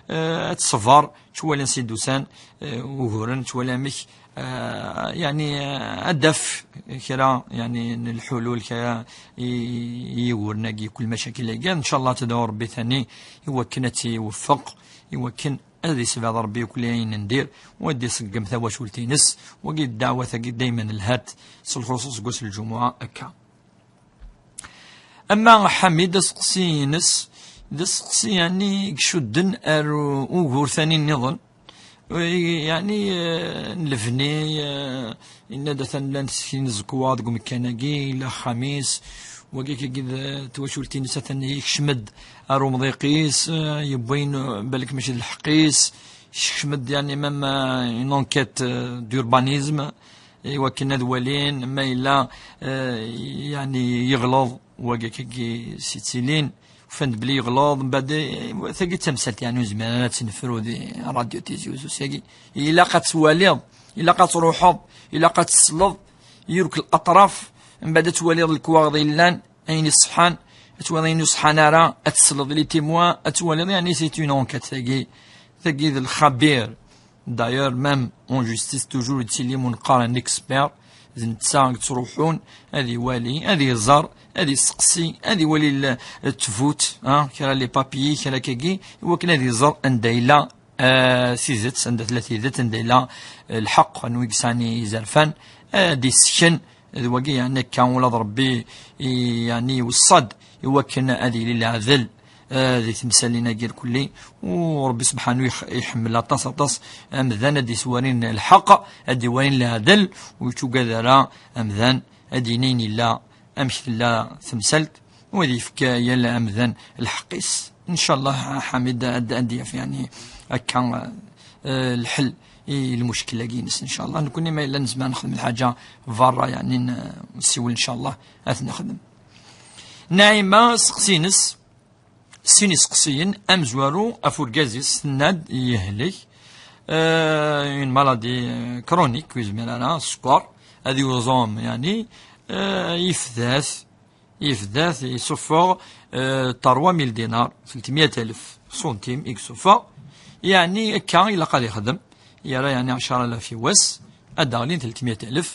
eh, ad tṣebber, ttwali ansi d-usan, eh, uguren, ttwali amek, eh, yani, eh, ad d-taf kra, yani, n lḥulul, kra i, i yiguren-agi, kul lmacakil-agi. Ncallah ad tedɛu Ṛebbi tani i wakken ad tt-iweffeq, i wakken ad isebɛed Ṛebbi akk ayen n dir, u ad d-iṣeggem tawacult-ines. Wagi d ddeɛwat-agi daymen lhant, s lxuṣuṣ deg wass n lǧumuɛa akka. Ama Ḥamid, aseqsi-ines d aseqsi, yani, i icudden ar ugur tani nniḍen. Yani, eh, n lebni, eh, yenna-d atan llan tekkin ẓekwa deg umekkan-agi, yella axxam-is, wagi akkagi d twacult-ines atan yekcem-d ar umḍiq-is, eh, yewwi-n, eh, balak mačči d lḥeqq-is, yekcem-d, yani, même, eh, une enquête, eh, d'urbanisme. I wakken ad walin ma yella, eh, yani, yeɣleḍ wagi akkagi s ittilin, ufan-d belli yeɣleḍ, mbeɛd, eh, tagi d tamsalt, yani, ur nezmir ara ad tt-nefru di ṛṛadyu Tizi Uzzu-agi. Ilaq ad twaliḍ, ilaq ad truḥeḍ, ilaq ad tesleḍ, yurk laṭraf, mbeɛd ad twaliḍ lekwaɣeḍ yellan, ayen iṣeḥḥan, ad twaliḍ ayen ur ṣeḥḥan ara, ad tesleḍ les témoins, ad twaliḍ, yani, c'est une enquête tagi, tagi d lxabir. D'ailleurs, même en justice, toujours yettili win neqqar un expert, d netta i yettruḥun ad iwali, ad iẓer, ad iseqsi, ad iwali l-, ttbut, ha, kra les papiers, kra akkagi, i wakken ad iẓer anda yella, eh, tidet, anda tella tidet, anda yella, eh, lḥeqq, anwa i yesɛan izerfan, ad d-issken, d wagi, yani, akka ula d Ṛebbi, i, yani, iweṣṣa-d i wakken ad yili leɛdel, eh, di temsalin-agi irkelli. U Rebbi subḥanu yeḥ-, iḥemmel aṭas, aṭas amdan ad d-iswarin lḥeqq, ad d-iwarin leɛdel, ur yettugad ara amdan ad d-yini ayen yella, amek tella temsalt, u ad yefk yal amdan lḥeqq-is. Ncallah Ḥamid ad, ad d-yaf, yeɛni, akka, eh, lḥel i lmuckel-agi-ines, ncallah. Nekkni ma yella nezmer nexdem lḥaǧa berra, yeɛni, n-, nsiwel, ncallah, ad t-nexdem. Naɛima, seqsi-ines, sin iseqsiyen, amezwaru af urgaz-is, tenna-d yehlek, eh, une maladie, eh, chronique, ur yezmir ara, sskeṛ, ad yuẓum, yeɛni, eh, yefda-t, yebda-t yessufeɣ, eh, trois mille dinars, tlettmeyya alef sentim i yessufeɣ. Yeɛni akka ilaq ad ixdem, yerra yeɛni ɛecra alaf i wass, ad d-ɣlin tlettmeyya alef,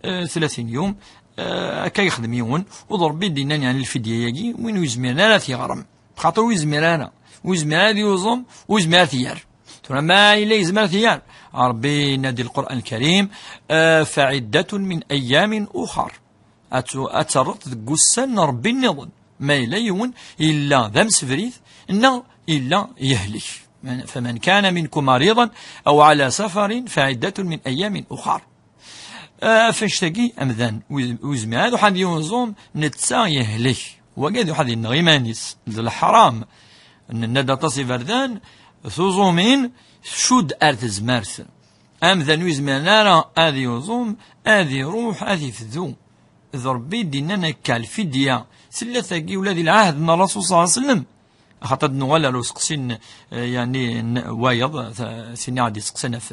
eh, tlatin yum, eh, akka yexdem yiwen, u d Ṛebbi i d-yennan yeɛni lfidya-agi, win ur yezmiren ara ad t-yeɣrem, xaṭer ur yezmir ara, ur yezmir ara ad yuẓem, ur yezmir ara ad t-yerr. Tura ma yella yezmer ad t-yerr, Ṛebbi yenna-d di Lqur'an Lkarim, eh, فعدة من أيام أخر. Ad tu-, ad terreḍ deg wussan n Ṛebbi nniḍen. Ma yella yiwen yella d amsebrid, neɣ yella yehlek. فمن كان منكم مريضا أو على سفر فعدة من أيام أخر. Ɣef annect-agi, amdan wi-, wi yezmiren ad iruḥ ad yuẓum, netta yehlek. Wagi ad iruḥ ad yenɣ iman-is, d leḥram. Nenna-d aṭas iberdan, tuẓumin tcudd ar tezmert. Amdan ur yezmiren ara ad yuẓum, ad iruḥ ad ifdu. D Ṛebbi i d-yennan akka, lfidya tella tagi ula di lɛahd n Ṛṛasul ṣalla Llahu ɛalayhi wa sallam. Axaṭer ad nuɣal ar useqsi n, eh, yeɛni, n wayeḍ, ta-, tin i ɣ-d-iseqsan ɣef,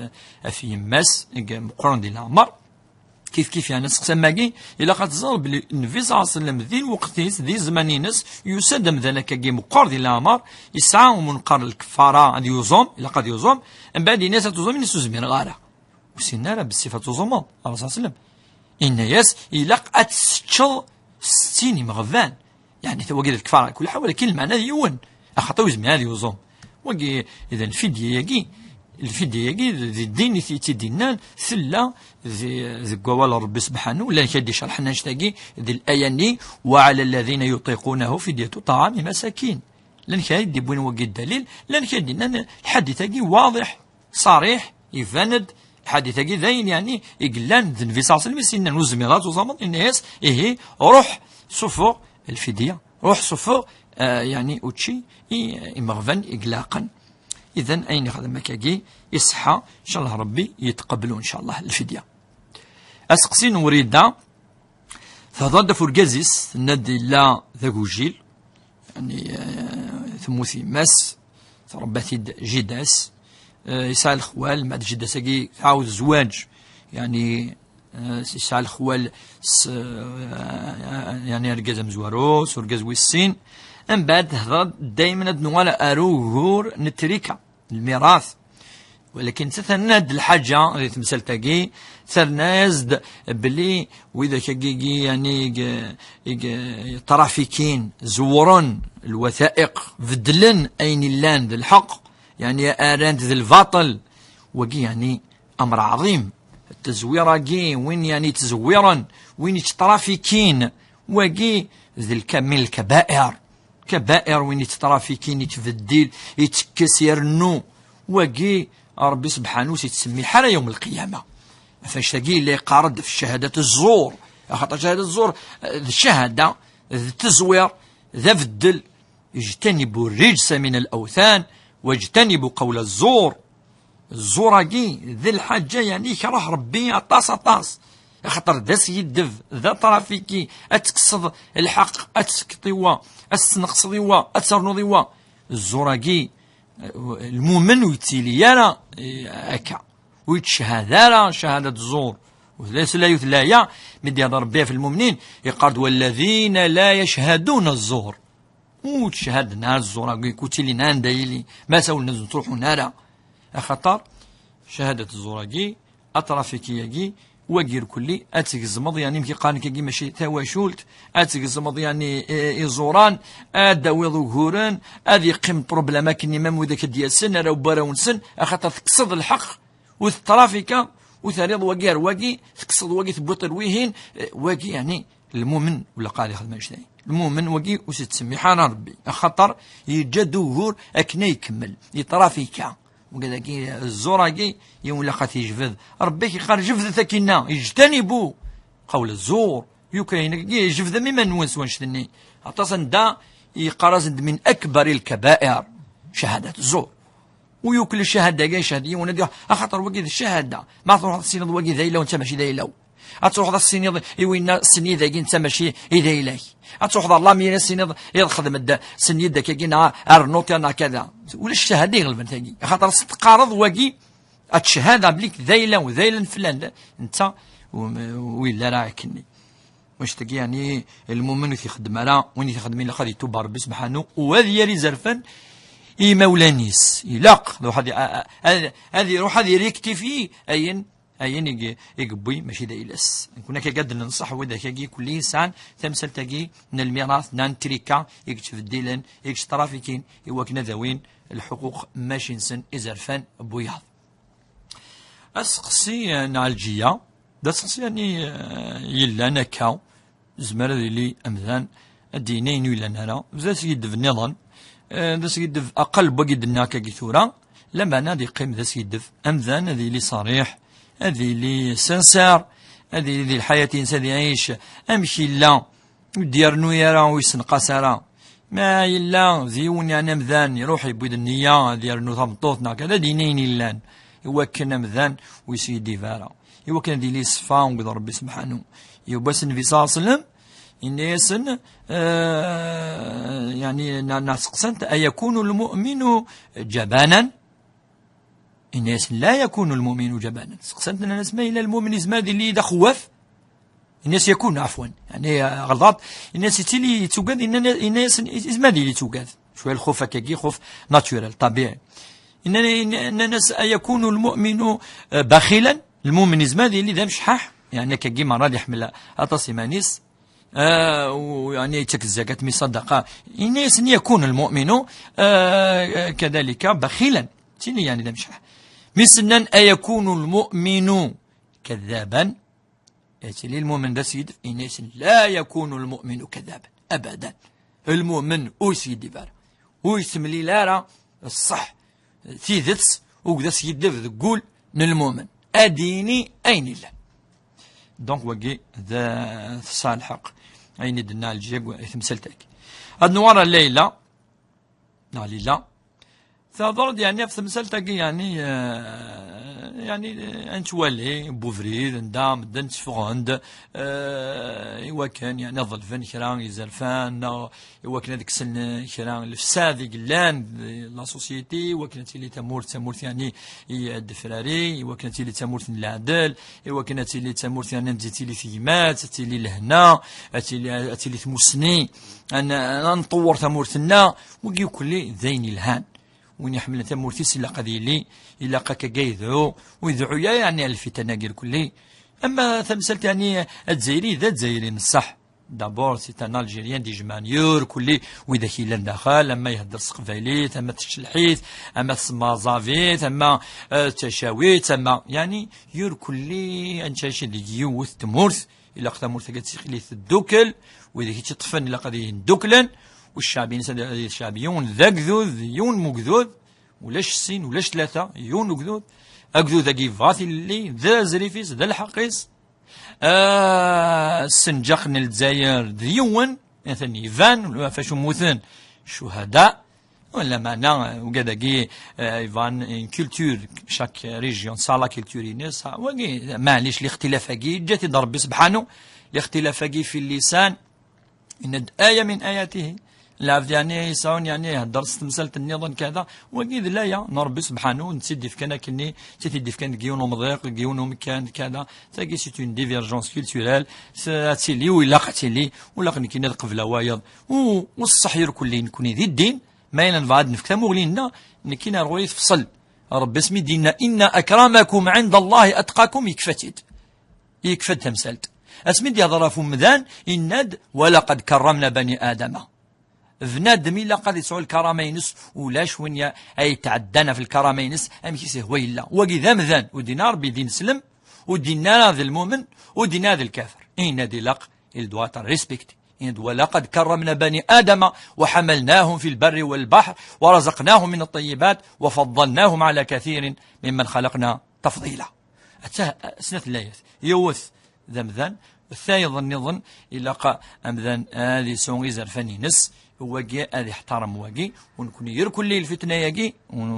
ɣef yemma-s, i meqqren di leɛmer. Kif kif, yeɛni, aseqsi am wagi, ilaq ad tẓer belli Nnbi ṣalla Llahu ɛalayhi wa sallam di lweqt-is, di zzman-ines, yusa-d amdan akkagi meqqer di leɛmer, yesɛa umenqer n lkeffara, ad yuẓum, ilaq ad yuẓum, mbeɛd yenna-as ad tuẓum, yenna-as ur zmireɣ ara. Ur ssinen ara bessif ad tuẓumeḍ, Ṛṛasul ṣalla Llahu ɛalayhi wa sallam. Yenna-yas, ilaq ad tesseččeḍ settin imeɣban. Yeɛni, wagi d lkefara, kul ḥal, walakin lmeɛna d yiwen. Axaṭer ur yezmir ad yuẓum. Wagi, idan, lfidya-agi, lfidya-agi d, d ddin i t-, i tt-id-innan, tella di, deg wawal n Ṛebbi subḥanu, llan kra i d-icerḥen annect-agi di laya-nni, وعلى الذين يطيقونه فدية طعام مساكين. Llan kra i d-iwwin wagi ddalil, llan kra i d-innan lḥadit-agi waḍiḥ. Ṣariḥ, iban-d, lḥadit-agi d ayen, yeɛni, i yellan d Nnbi ṣalla Llahu ɛalayhi wa sallam i s-yennan, ur zmireɣ ad tuẓumeḍ, yenna-yas, ihi, ruḥ, sufeɣ lfidya, ruḥ, sufeɣ, eh, yeɛni, učči i imeɣban i ilaqen. Idan, ayen ixdem akkagi, iṣeḥḥa, ncallah Ṛebbi yetqeblu, ncallah, lfidya. Aseqsi n Wrida, Tehḍer-d ɣef urgaz-is, tenna-d yella d agujil, yeɛni, eh, temmut yemma-s, tṛebba-t-id jida-s, eh, yesɛa lexwal, mbeɛd jida-s-agi tɛawed zzwaǧ, yeɛni, eh, yesɛa lexwal s, eh, yeɛni, argaz amezwaru, s urgaz wis sin. Mbeɛd tehḍer-d, daymen ad nuɣal ar ugur n ttrika. Lmirat. Walakin terna-d lḥaǧa di temsalt-agi, terna-yas-d belli widak-agi, yeɛni, i, i, i ṭrafikin, zewren lwataiq, beddlen ayen illan d lḥeqq, yeɛni, rran-t d lbaṭel. Wagi, yeɛni, amr ɛḍim. Ttezwir-agi, win, yeɛni, yettezwiren, win yetttrafikin, wagi d lka-, min lkabair. Kabair, win yetttrafikin, yettbeddil, yettekkes, irennu. Wagi, Ṛebbi subḥanu ur s-yettsemmiḥ ara yawm lqiyama. Ɣef annect-agi yella yeqqar-d ɣef ccahadat zzur. Axaṭer ccahadat zzur, eh, d ccahada, d ttezwir, d abeddel. اجتنبوا الرجس من الأوثان واجتنبوا قول الزور. Zzur-agi d lḥaǧa, yeɛni, yekreh Ṛebbi aṭas, aṭas. Axaṭer d askiddeb, d aṭrafiki, ad tekkseḍ lḥeqq, ad tessekteḍ i wa, ad tesneqseḍ i wa, ad ternuḍ i wa. Zzur-agi, eh, lmumen ur yettili ara, eh, akka. Ur yettcehhad ara ccahadat zzur. Ur tella s la yut laya, mi d-ihḍer Ṛebbi ɣef lmumnin, yeqqar-d: والذين لا يشهدون الزور. Ur ttcehhaden ara zzur-agi, ur ttilin anda yili, ma sawlen-as ur ttruḥun ara. Axaṭer ccahadat zzur-agi, aṭrafiki-agi, wagi irkelli, ad tgezmeḍ, yeɛni, amek i qqaren akkagi, mačči tawacult, ad tgezmeḍ, yeɛni, i, iẓuran, ad d-tawiḍ uguren, ad yeqqim ṭṭrublem akken imam widak ad d-yasen, arraw n warraw-nsen, axaṭer tekkseḍ lḥeqq, ur teṭrafika, ur terriḍ wagi ar wagi, tekkseḍ wagi, tewwiḍ-t ar wihin, eh, wagi, yeɛni, lmumen ur ilaq ara ad ixdem annect-agi. Lmumen wagi ur s-yettsemmiḥ ara Rebbi, axaṭer yeǧǧa-d ugur akken ad ikemmel, yeṭrafika. Wagi dagi, zzur-agi, yiwen ilaq ad t-yejbed. Rebbi k-yeqqar: "Jebdet akinna, ijtanibu qawla zzur." Yukan ayen-agi, jebdem iman-nwen s wanect-nni. Aṭas anda yeqqar-asen-d: "Min akbar il-kabair cahadat zzur." U yukel ccahada-agi, ccahada yiwen ad yuḥ, axaṭer wagi d ccahada. Ma truḥeḍ ad tessiniḍ wagi d ayla-w, netta mačči d ayla-w. Ad truḥeḍ ad tessiniḍ i winna, ssen-iyi dagi, netta mačči i d ayla-k. Ad truḥeḍ ɣer lamiri ad tessiniḍ, iḍ xdem-d, ssen-iyi-d akkagi, neɣ ar notaire neɣ kada. Ulac ccahada iɣelben tagi. Axaṭer s teqqareḍ wagi, ad tcehhad belli d ayla-w, d ayla n flan, netta u, u yella ara akkenni. Wanect-agi, yeɛni, lmumen ur t-ixeddem ara, win i t-ixeddmen ilaq ad yetub ɣer Rebbi Sebḥanu, u ad yerr izerfan i imawlan-is. Ilaq, d waḥed, a, a, ad, ad iruḥ ad irektifi ayen, ayen i g-, i yewwi mačči d ayla-s. Nekni akka ad d-nenṣeḥ widak-agi kulli yesɛan tamsalt-agi n lmirat, neɣ n trika, i yettbeddilen, i yetttrafikin, i wakken ad awin lḥuquq mačči-nsen, izerfan n wiyaḍ. Aseqsi, eh, n Ɛelǧiya, d aseqsi, yeɛni, eh, yellan akka, yezmer ad yili amdan ad d-yini ayen ur yellan ara, d askiddeb nniḍen, eh, d askiddeb aqal n wagi d-nniɣ akkagi tura, lameɛna ad yeqqim d askiddeb. Amdan ad yili ṣariḥ, ad yili sincère, ad yili di lḥayat-ines, ad iɛic amek yella, ur d-yernu ara, ur yessenqas ara. Ma yella d yiwen, yeɛni, amdan iruḥ yewwi-d nniya ad yernu tameṭṭut neɣ kada, ad d-yini ayen yellan, i wakken amdan ur yeskiddib ara, i wakken ad yili yeṣfa akked Rebbi Sebḥanu. Yewwa-s Nnbi ṣalla Llahu ɛalayhi wa sallam, yenna-yasen, eh, yeɛni, na, na seqsan-t: "Ayakunu lmu'minu jabanan?" Yenna-yasen: "La yakunu lmu'minu jabanan." Seqsan-t, nnan-as: "Ma yella lmumen yezmer ad yili d axewwaf?" Yenna-as: "Yakun, ɛafwan." Yeɛni, eh, ɣelḍat. Yenna-as: "Yettili yettugad?" Yenna-, yenna-yasen: "Yezmer ad yili yettugad." Cwiya lxuf akkagi, xuf naturel, ṭabiɛi. Yenna-, yenna-, nnan-as: "Ayakunu lmu'minu, eh, baxilan?" Lmumen yezmer ad yili d amecḥaḥ? Yeɛni, akkagi merra ad iḥemmel aṭas iman-is. Ah, u, yeɛni, yettak zzakat, mi ṣṣadaqa. Yenna-yasen: "Yakun lmu'minu, ah, kadalika baxilan." Tili, yeɛni, d amecḥaḥ. Mi s-nnan: "Ayakunu lmu'minu kaddaban?" Yettili lmumen d askiddeb? Yenna-yasen: "La yakunu lmu'minu kaddaban, abadan." Lmumen ur yeskiddib ara, ur yettemlil ara ṣṣeḥ, tidet, akked askiddeb deg wul n lmumen. Ad d-yini ayen yellan. Donc, wagi d, tesɛa lḥeqq, ayen i d-tenna Ɛelǧiya i temsalt-agi. Ad nuɣal ɣer Layla, neɣ Lila. Tehder-d, yeɛni, ɣef temsalt-agi, yeɛni, eh, yeɛni, eh, ad nettwali n ubrid, anda medden tteffɣen-d, eh, i wakken, yeɛni, ad ḍelben kra n yizerfan, neɣ i wakken ad kksen kra n lefsad i yellan di la société, i wakken ad tili tamurt d tamurt, yeɛni, i ddefrari, i wakken ad tili d tamurt n leɛdel, i wakken ad tili d tamurt, yeɛni, ad tili tegmat, ad tili lehna, ad tili, ad tili tmussni, ad n-, ad nṭewwer tamurt-nneɣ. Wagi ukulli d ayen yelhan. Win iḥemmlen tamurt-is ilaq ad yili, ilaq akka ad yedɛu, ur yedɛu ara, yeɛni, ɣer lfitan-agi irkelli. Ama tamsalt, yeɛni, azzayri d azzayri n ṣṣeḥ. D'abord, c'est un Algérien, d ijemɛen irkelli widak yellan daxel, ama ihedder s teqbaylit, ama d tcelḥit, ama d tmaẓabit, ama, eh, d tacawit, ama, yeɛni, irkelli ad nettɛici deg yiwet tmurt, ilaq tamurt-agi ad teqqim teddukel, widak i tt-iṭṭfen ilaq ad dduklen, u ccɛeb-ines ad, ad ccɛeb yiwen d agdud, yiwen n ugdud, ulac sin, ulac tlata, yiwen n ugdud. Agdud-agi yebɣa tilelli, d azrif-is, d lḥeqq-is. Ah, ssenǧaq n Lezzayer d yiwen, atan iban, ɣef acu mmuten ccuhada. Lameɛna, eh, ugad-agi, eh, iban une culture, chaque région tesɛa la culture-ines, ha, wagi, maɛlic, lixtilaf-agi, yeǧǧa-t-id Rebbi sebḥanu, lixtilaf-agi fi llisan, yenna-d aya min ayatihi. Lɛebd, yeɛni, yesɛun, yeɛni, ihedder s temsalt nniḍen kada, wagi d laya n Rebbi sebḥanu, netta i d-ifkan akkenni, netta i t-id-ifkan deg yiwen umḍiq, deg yiwen umekkan, kada. Tagi, c'est une divergence culturelle, s-, ad tili, u ilaq ad tili, u ilaq nekkini ad qebleɣ wayeḍ. U, u ṣṣeḥ irkelli nekkni di ddin, ma yella nebɣa ad nefk tamuɣli-nneɣ, nekkini ar ɣur-i tefṣel. Rebbi asmi d-yenna: "Inna akramakum ɛinda Allahi atqakum", yekfa-t-id. Yekfa-d tamsalt. Asmi d-yehder ɣef umdan, yenna-d: "Walaqad karramna bani Adama." Bnadem ilaq ad yesɛu lkarama-ines, ulac win ya-, ay yetɛeddan ɣef lkarama-ines, amek i s-ihwa yella. Wagi d amdan, ur d-yenna Rebbi d ineslem, ur d-yenna ara d lmumen, ur d-yenna ara d lkafir. Yenna-d ilaq, il doit être respecté. ولقد كرمنا بني آدم وحملناهم في البر والبحر ورزقناهم من الطيبات وفضلناهم على كثير ممن خلقنا تفضيلا. Ata snat n layat. Yiwet d amdan, tayeḍ nniḍen, ilaq amdan ad isu izerfan-ines, wagi ad iḥtaram wagi, u nekni irkelli lfitna-yagi, on,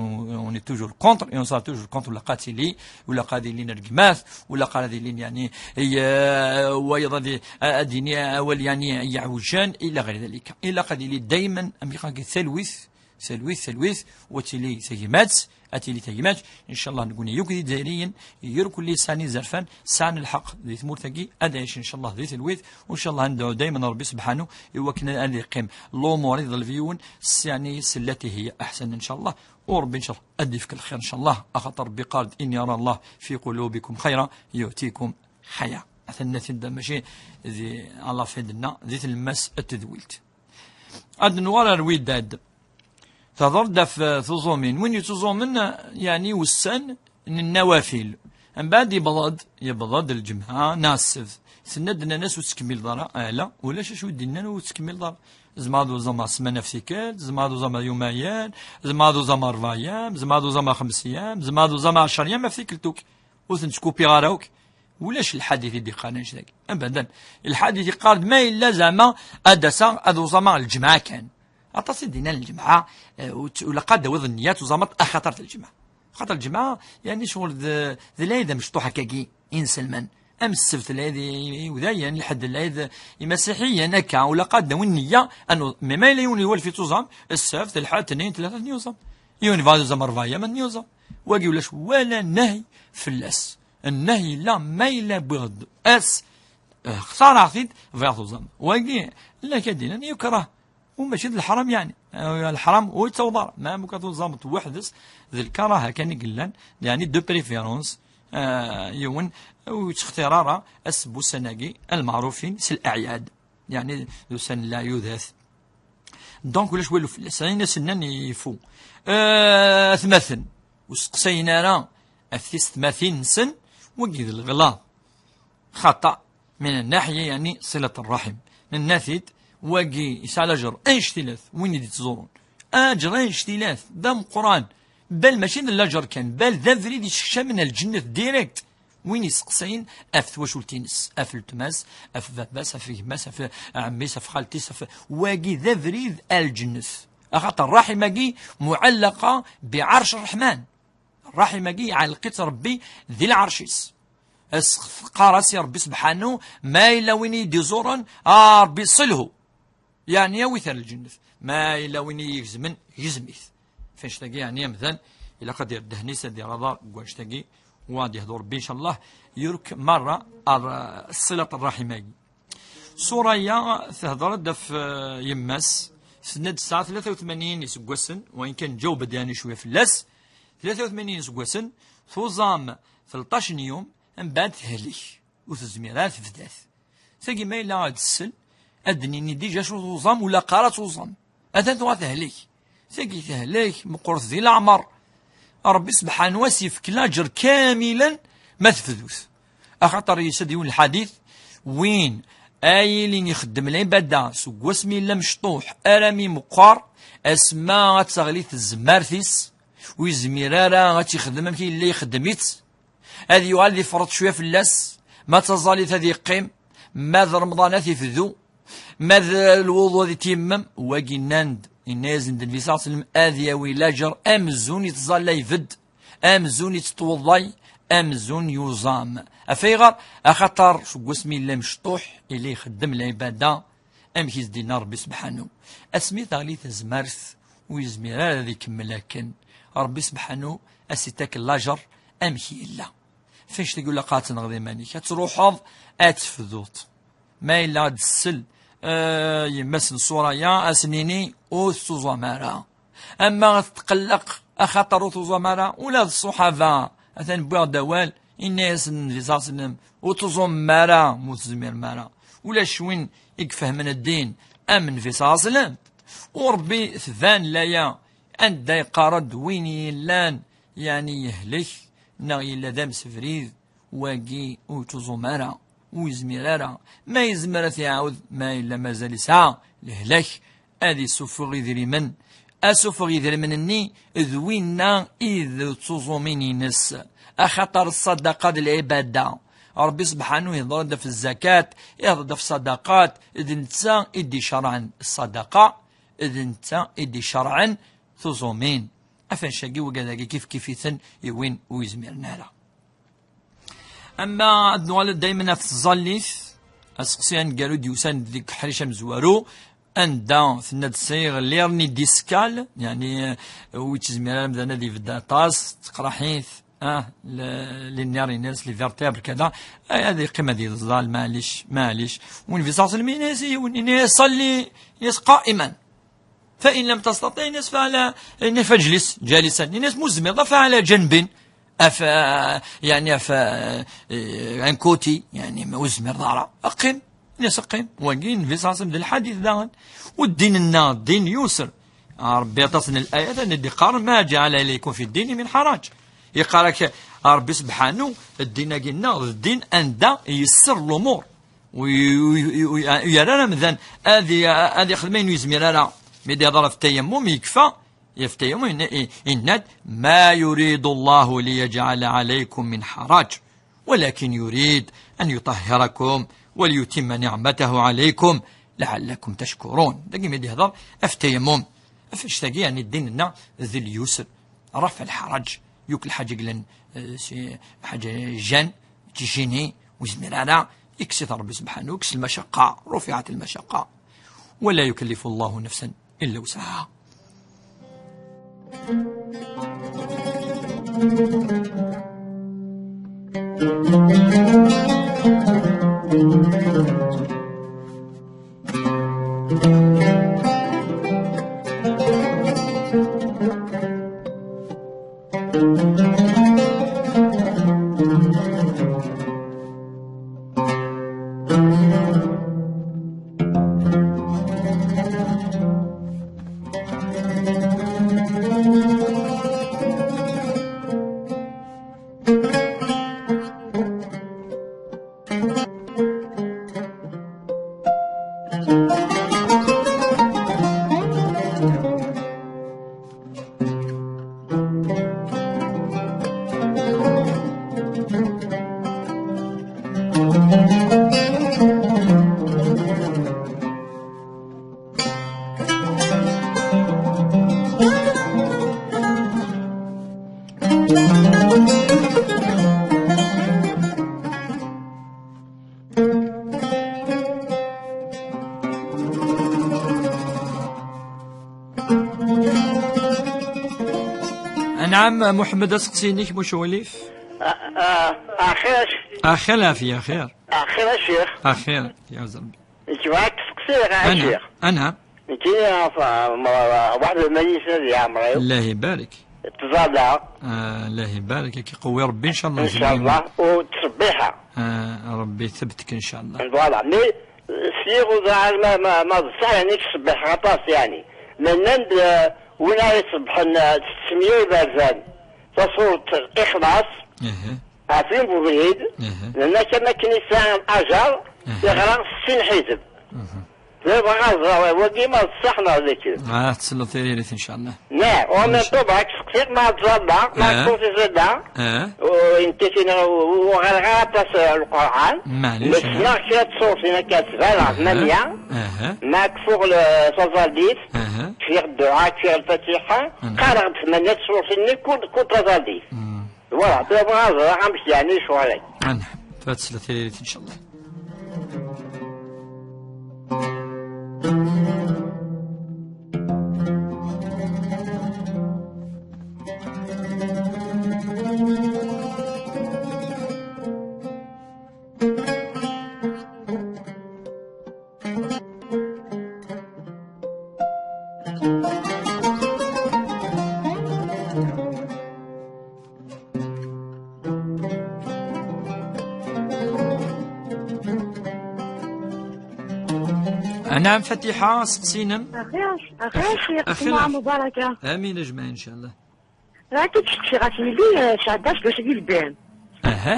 on est toujours contre, et on sera toujours contre, ilaq ad tili, ilaq ad ilin rregmat, ilaq ad ilin, yani, i, euh, wayeḍ ad i-, ad yini awal, yani, yeɛwijen, ila ɣer dalika. Ilaq ad ili dayman, am iqan talwit, talwit, talwit, u ad tili tagmat, ad tili tagmat, incallah, nekni yakk d Izzayriyen, irkelli sɛan izerfan, sɛan lḥeqq di tmurt-agi, ad ɛicen, incallah, di talwit, u incallah, ad nedɛu dayman Rebbi subḥanu, i wakken ad iqqim lumuṛ iḍleb yiwen, s, yani, s llati hiya aḥsan, incallah, u Rebbi, incallah, ad d-ifk lxir, incallah, axaṭer Rebbi qal-d, إن يرى الله في قلوبكم خيرا يؤتكم خيرا. Atan nati-d mačči di, à la fin d-nna, di tlemmast n tedwilt. Ad nuɣal ar Widad. Tehḍer-d ɣef, eh, tuẓumin. Win yettuẓumen, eh, yeɛni ussan n nnawafil. Mbeɛd yebḍa-d, yebḍa-d lǧemɛa neɣ ssebt. Tenna-d, nnan-as ur tettkemmileḍ ara. Ala, ulac acu i d-yennan ur tettkemmileḍ ara. Tzemreḍ uẓameḍ ssmana ɣef tikkelt, tzemreḍ uẓameḍ yumayen, tzemreḍ uẓameḍ ṛebɛa yam, tzemreḍ uẓameḍ xems yam, tzemreḍ uẓameḍ ɛecṛ yam ɣef tikkelt akk. Ur ten-ttkuppiɣ ara akk. Ulac lḥadit i d-iqqaren annect-agi. Abadan. Lḥadit iqqar-d ma yella zeɛma ad d-aseɣ ad uẓameɣ lǧemɛa kan. Aṭas i d-yennan lǧemɛa, eh, ur tt-, ur ilaq ad d-tawiḍ nniya tuẓameḍ axaṭer d lǧemɛa. Axaṭer lǧemɛa, yani, ccɣel d, d lɛid amecṭuḥ akkagi, inselmen. Am ssebt lɛid i, i, i udayen, lḥedd lɛid imasiḥiyen, akka, ur ilaq ad d-tawi nniya, anu-, mais ma yella yiwen iwalef ittuẓam, ssebt, lḥedd, tnin, tlata, ten-yuẓam. Yiwen yebɣa ad yuẓam ṛebɛa yam, ad ten-yuẓam. Wagi ulac wala nnahi fell-as. Nnahi yella ma yella wwiɣ-d ass, eh, xtareɣ-t-id, bɣiɣ tuẓam. Wagi, la k-ad-d-inan yukrah. U mačči d leḥram, yeɛni. Eh, leḥram ur yettaweḍ ara. Ma muka tuẓameḍ weḥd-s, d lkaraha kan i yellan, yeɛni de préférence, eh, yiwen ur yettextir ara ass n wussan-agi, lmeɛrufin s leɛyad. Yeɛni d ussan n leɛyudat. Donc, ulac walu fell-as. Ayen as-nnan ifu. Eh, atmaten, ur steqsayen ara ɣef tisetmatin-nsen, wagi d leɣlaḍ. Xaṭa, min nnaḥya, yeɛni, ṣilat ṛṛaḥim. Nenna-t-id, wagi yesɛa laǧer annect-ilat, win i d-ittẓurun. Aǧer annect-ilat, d ameqqran. Bal mačči d laǧer kan, bal d abrid yessekcamen ar lǧennet direct. Win yesteqsayen ɣef twacult-ines, ɣef weltma-s, ɣef baba-s, ɣef gma-s, ɣef ɛemmi-s, ɣef xalti-s, ɣef, wagi d abrid ar lǧennet. Axaṭer ṛṛaḥim-agi muɛallaqa biɛerc ṛṛeḥman. Ṛṛaḥim-agi iɛelleq-itt Ṛebbi di lɛerc-is. As-, teqqar-as i Ṛebbi sebḥanu, ma yella win i yi-d-iẓuren, a Ṛebbi, ṣilhu. Yeɛni, awi-t ar lǧennet. Ma yella win i yi-igezmen, gezm-it. F annect-agi, yeɛni, amdan, ilaq ad yerr ddehn-is, ad yerr aḍar deg wannect-agi, u ad yehdu Ṛebbi, incallah, yurk merra ar, eh, ṣṣilat ṛṛaḥim-agi. Ṣṣura-ya tehder-d ɣef, eh, yemma-s, tenna-d tesɛa tlata u tmanyin iseggasen, wayen kan ǧaweb-d, yeɛni, cwiya fell-as. Tlata u tmanyin iseggasen, tuẓam tleṭṭac n yum, mbeɛd tehlek, ur tezmir ara tebdat. Tagi ma yella ad d-tessel, ad d-nini dija acu tuẓam, ula qqar ad tuẓam. Atan tuɣa tehlek. Tagi tehlek, meqqret di leɛmer. Ṛebbi sebḥanu ad s-yefk laǧer kamilen ma tebdut. Axaṭer yusa-d yiwen lḥadit, win ay ilin ixeddem lɛibada seg wasmi yella mecṭuḥ armi meqqer, asma ad teɣli tezmert-is, ur yezmir ara ad tt-ixdem amek yella ixeddem-itt, ad yuɣal ad ifreḍ cwiya fell-as, ma d taẓallit ad yeqqim, ma d Remḍan ad t-ifdu, ma d lwuḍu ad t-yemmem, wagi nnan-d, yenna-yasen-d Nnbi ṣalla Llahu ɛalayhi wa sellem, ad yawi laǧer amzun yettẓalla ibedd, amzun yettweḍḍay, amzun yuẓam. Ɣef ayɣer? Axaṭer seg wasmi yella mecṭuḥ, yella ixeddem lɛibada, amek i s-d-yenna Ṛebbi sebḥanu. Asmi teɣli tezmert, ur yezmir ara ad ikemmel akken. Ṛebbi sebḥanu ad s-itak laǧer amek yella. F annect-agi ur ilaq ara ad tenɣeḍ iman-ik. Ad truḥeḍ, ad tefduḍ. Ma yella ad d-tessel, eh, yemma-s n ṣṣura-ya, ad s-nini, ur tettuẓam ara. Ama ad tetqelleq, axaṭer ur tuẓam ara, ula d ṣṣuḥaba, atan wwiɣ-d awal, inna-yasen Nnbi ṣalla Llahu ɛalayhi wa sellem, ur tuẓumem ara, ma ur tezmirem ara. Ulac win i ifehmen ddin am Nnbi ṣalla Llahu ɛalayhi wa sellem. U Ṛebbi tban laya, anda yeqqar-d win yellan, yeɛni yehlek, neɣ yella d amsebrid, wagi ur yettuẓum ara. ur yezmir ara. Ma yezmer ad t-iɛawed, ma yella mazal yesɛa lehlak, ad isuffeɣ idrimen. Asuffeɣ idrimen-nni d winna i d tuẓumin-ines, axaṭer ṣṣadaqa d lɛibada. Ṛebbi subḥanu ihḍer-d ɣef zzakat, ihḍer-d ɣef ṣṣadaqat, d netta i d-icerɛen ṣṣadaqa, d netta i d-icerɛen tuẓumin. Ɣef annect-agi, wigad-agi kifkif-iten i win ur yezmiren ara. Ama ad nuɣal daymen ɣef tẓallit, aseqsi aneggaru d-yusan deg uḥric amezwaru, anda tenna-d sɛiɣ l'hernie discale, yeɛni, eh, ur yettezmir ara amdan ad ibedd aṭas, teqreḥ-it, ah, le-, les nerfs-ines, les vertèbres, kada, eh, ad yeqqim ad yeẓẓal, maɛlic, maɛlic. Win bi ṣaṣel mi ini-as i yiwen, ini-as صلي، ini-as قائما. فإن لم تستطع، ini-as فعلى، ini-as فاجلس جالسا، ini-as mu tzemreḍ فعلى جنب، af, yeɛni af, eh, un côté, yeɛni ma ur tezmireḍ ara, qqim, ini-as qqim. Wagi, Nnbi ṣalla Llahu ɛalayhi wa sallam d lḥadit daɣen. U ddin-nneɣ, ddin yusr. Ah, Ṛebbi aṭas n layat anda d-iqqar: ما جعل عليكم في الدين من حرج. Yeqqar-ak Ṛebbi subḥanu, ddin-agi-nneɣ d ddin anda yesser lumuṛ. Ur, ur, ur, ur yerra ara amdan ad, ad ixdem ayen ur yezmir ara. Mi d-ihḍer ɣef tayammum, yekfa ɣef tayammum, yenna-, yenna-d: ما يريد الله ليجعل عليكم من حرج، ولكن يريد أن يطهركم وليتم نعمته عليكم لعلكم تشكرون. Dagi mi d-ihḍer ɣef tayammum. Ɣef annect-agi, yeɛni ddin-nneɣ d lyusr. رفع الحرج, yuk lḥaǧa yellan, eh, si, ḥaǧa jan, tijini, ur yezmir ara, yekkes-it Ṛebbi subḥanu, yekkes lmacaqqa, رفعت المشقة. ولا يكلف الله نفسا إلا وسعها. أنعم محمد، أسقسينك مش وليف. آه، آه، آخر. آخر، لا، في آخر. آخر يا شيخ. آخر، يا زلمة. Nekk bɣiɣ ad k-steqsiɣ, a Ccix. Anɛam. Nekk, ɣef, ma, waḥed n lmayis ad yeɛmer-iw. Allah ibarek. Ttẓallaɣ. Ah, Allah ibarek, ad k-iqewwi Ṛebbi, ncallah. Ncallah, u ttṣebbiḥeɣ. Ah, Ṛebbi ithebbet-k, ncallah. Voilà, mais, sliɣ uḍar ma, ma, ma d ṣṣeḥ, yeɛni, ttṣebbiḥeɣ aṭas, yeɛni. Nnan-d, eh, win ara iṣebbḥen, eh, s tesmiyya iberdan, taṣurt Lixlaṣ, Ɣef win n ubrid, nenna-k am akken yesɛa ajar, yeɣra s sin ḥizeb. Bɣiɣ ad ẓreɣ wagi ma d ṣṣeḥ neɣ d akken. Ah, tesleḍ tiririt, ncallah. Neɣ, u même temps, bɣiɣ ad k-seqsiɣ ma tẓalla, ma txuṣṣ iẓalla. U inti tin, ur ɣriɣ ara aṭas, eh, Lqurɛan. Maɛlic, ssneɣ kra n tṣurtin akka tban, ɣef tmanya. Ma kfuɣ le-, taẓallit, kfiɣ dduɛa, kfiɣ lfatiḥa, qqareɣ-d tmanya tṣurtin-nni kul, kul taẓallit. Voilà, tura bɣiɣ ad ẓreɣ amek yeɛni lecɣal-agi. Anɛam, tura tesla tiririt, ncallah. Anɛam Fatiḥa, aseqsi-inem. Axir, axir, axir, Jmuɛa mubaraka. Amin, ajmaɛin, ncallah. Rad k-id-steqsiɣ ɣef yelli, eh, Sɛedda Aseggas-agi yellan. Aha.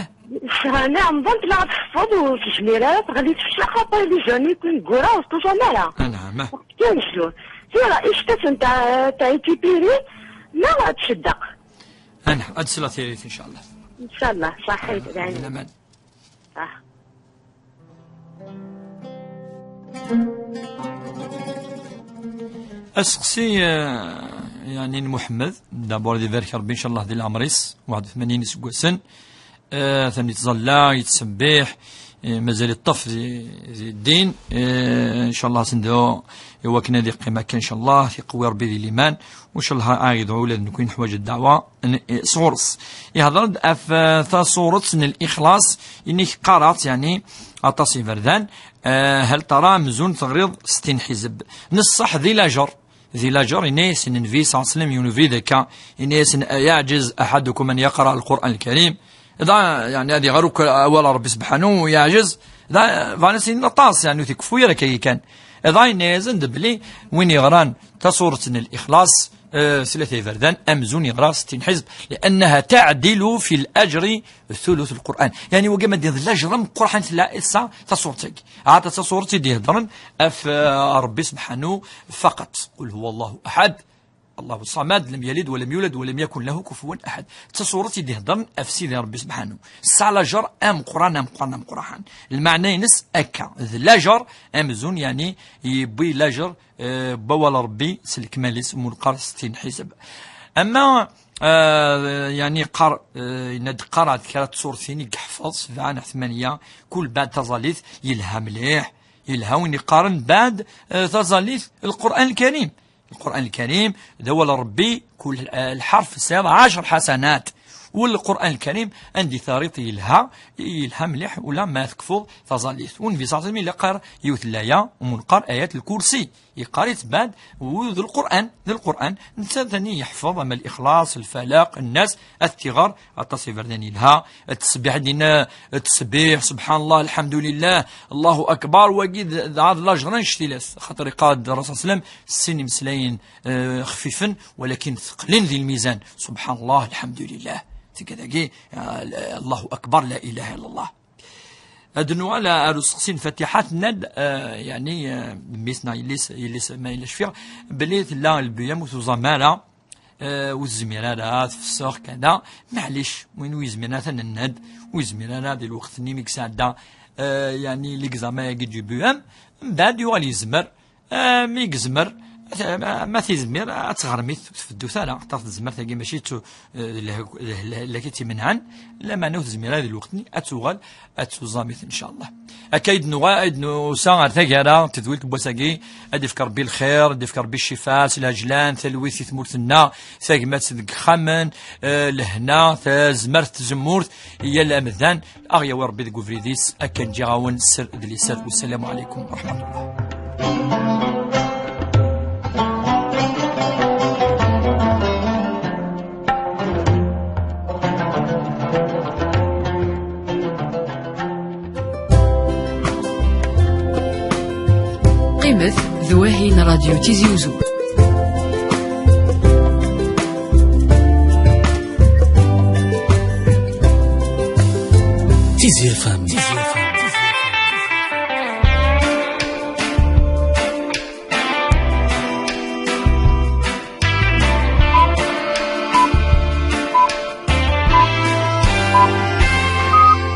Sɛan amḍan tella ad teffeḍ ur tezmir ara teɣli tefsa xaṭer les jeunes i kun ggura ur ṭṭuẓan ara. Anɛam. Quinze jours. Tura ictaten ta ta itipiri ma ad tceddaq. Anɛam, ad tesla tirit incallah. Incallah. Ṣaḥit. Laman. Ṣaḥ. Aseqsi, eh, yeɛni n Muḥemmed, d'abord ad ibarek Ṛebbi, incallah, di leɛmer-is, waḥed u tmanyin iseggasen, eh, atan yettẓalla, yettṣebbiḥ, eh, mazal yeṭṭef di, di ddin, eh, incallah, send i wakken ad iqqim akka, incallah, iqewwi Ṛebbi di liman, u incallah, ad aɣ-idɛu ula d nekni neḥwaǧ ddeɛwa, n, eh, sɣur-s. Ihḍer-d ɣef, eh, taṣuret n Lixlaṣ, inek qqareɣ-tt, yeɛni, aṭas iberdan, eh, hal tara amzun teɣriḍ settin ḥizeb. Neṣṣeḥ di lajer, di lajer, yenna-yasen Nnbi ṣalla Llahu ɛalayhi wa sallam, yiwen ubrid akka, yenna-yasen, "أيعجز أحدكم أن يقرأ القرآن الكريم؟" Iḍ-a, yeɛni, ad iɣer akk awal Ṛebbi sebḥanu, yeɛjez. Iḍ-a, bɣan ad s-inin aṭas, yeɛni, ur t-ikeffu ara akka kan. Iḍ-a, yenna-yasen-d belli win yeɣran taṣuret n Lixlaṣ, eh, s tlata iberdan, amzun yeɣra settin ḥizb, لأنها تعدل في الأجر ثلث القرآن. Yeɛni, wagi ma d-, d lajer ameqqran tella ass-a taṣuret-agi. Ahat d taṣuret i d-iheddren ɣef, eh, Ṛebbi sebḥanu faqat. قل هو الله أحد، الله الصمد، لم يلد ولم يولد ولم يكن له كفوا أحد. D taṣuret i d-iheddren ɣef Sidi Ṛebbi sebḥanu. Tesɛa lajer ameqqran, ameqqran, ameqqran. Lmeɛna-ines akka, d lajer amzun, yeɛni, yewwi lajer eh, n wawal Ṛebbi s lekmal-is, umulqar settin ḥizb. Ama, eh, yeɛni yeqqar, eh, yenna-d qqareɣ-d kra n tṣurtin i yeḥfeḍ, sebɛa neɣ tmanya, kul bad taẓallit, yelha mliḥ, yelha win yeqqaren bad, eh, taẓallit, Lqur'an Lkarim. Lqur'an Lkarim, d awal Ṛebbi, kul, eh, lḥerf tesɛiḍ ɛecr ḥasanat. U Lqur'an Lkarim, anda i terriḍ yelha, yelha mliḥ, ula ma tekfuḍ taẓallit. U Nnbi ṣalla Llahu ɛalayhi wa sallam yella yeqqar yiwet n laya, umulqar, ayat lkursi. Yeqqar-itt bad, u d Lqur'an, d Lqur'an. Netta tani yeḥfeḍ, ama Lixlaṣ, Lfalaq, Nnas, ad t-iɣer, aṭas iberdan yelha, ttesbiḥ dina, ttesbiḥ, subḥan Llah, lḥemdu lillah, Llahu akbar, wagi d, d, d lajer annect-ilat, xaṭer yeqqar-d Ṛṛasul ṣalla Llahu ɛalayhi wa sallam, sin imeslayen, eh, xfifen, walakin teqlin di lmizan, subḥan Llah, lḥemdu lillah, tigad-agi, eh, Llahu akbar, la ilaha illa Llah. Ad nuɣal ar useqsi n Fatiḥa, tenna-d, eh, yeɛni, eh, mmi-s neɣ yelli-s, yelli-s ma yella cfiɣ, belli tella lbuyam ur tuẓam ara, eh, ur tezmir ara, tefsex, kada. Maɛlic, win ur yezmir ara, ad t-nenna-d, ur yezmir ara di lweqt-nni mi yesɛedda, eh, yeɛni, l'examen-agi du buyam, mbeɛd yuɣal yezmer, Eh, mi yezmer, ma, ma tizmir, ad teɣrem-it, ur tfeddut ara. Ṭaf tezmert-agi mačči d tu-, eh, d leh-, d leh-, leh-, lak i tt-imenɛen, lameɛna ur tezmir ara di lweqt-nni, ad tuɣal, ad tuẓam-it, ncallah. Akka i d-nuɣal, i d-nusa ɣer taggara n tedwilt n wass-agi, ad d-ifk Ṛebbi lxir, ad d-ifk Ṛebbi ccifa, s lɛejlan, talwit i tmurt-nneɣ, tagmat deg yexxamen, eh, lehna, tazmert, tzemmurt, i yal amdan, Aɣ-yawi Ṛebbi deg ubrid-is, akken ǧǧiɣ-awen sser d liser. Wassalamu ɛalaykum wa ṛeḥmatullah. Qqimet d Wahin Radio Tizi Uzzu. Tizi F M.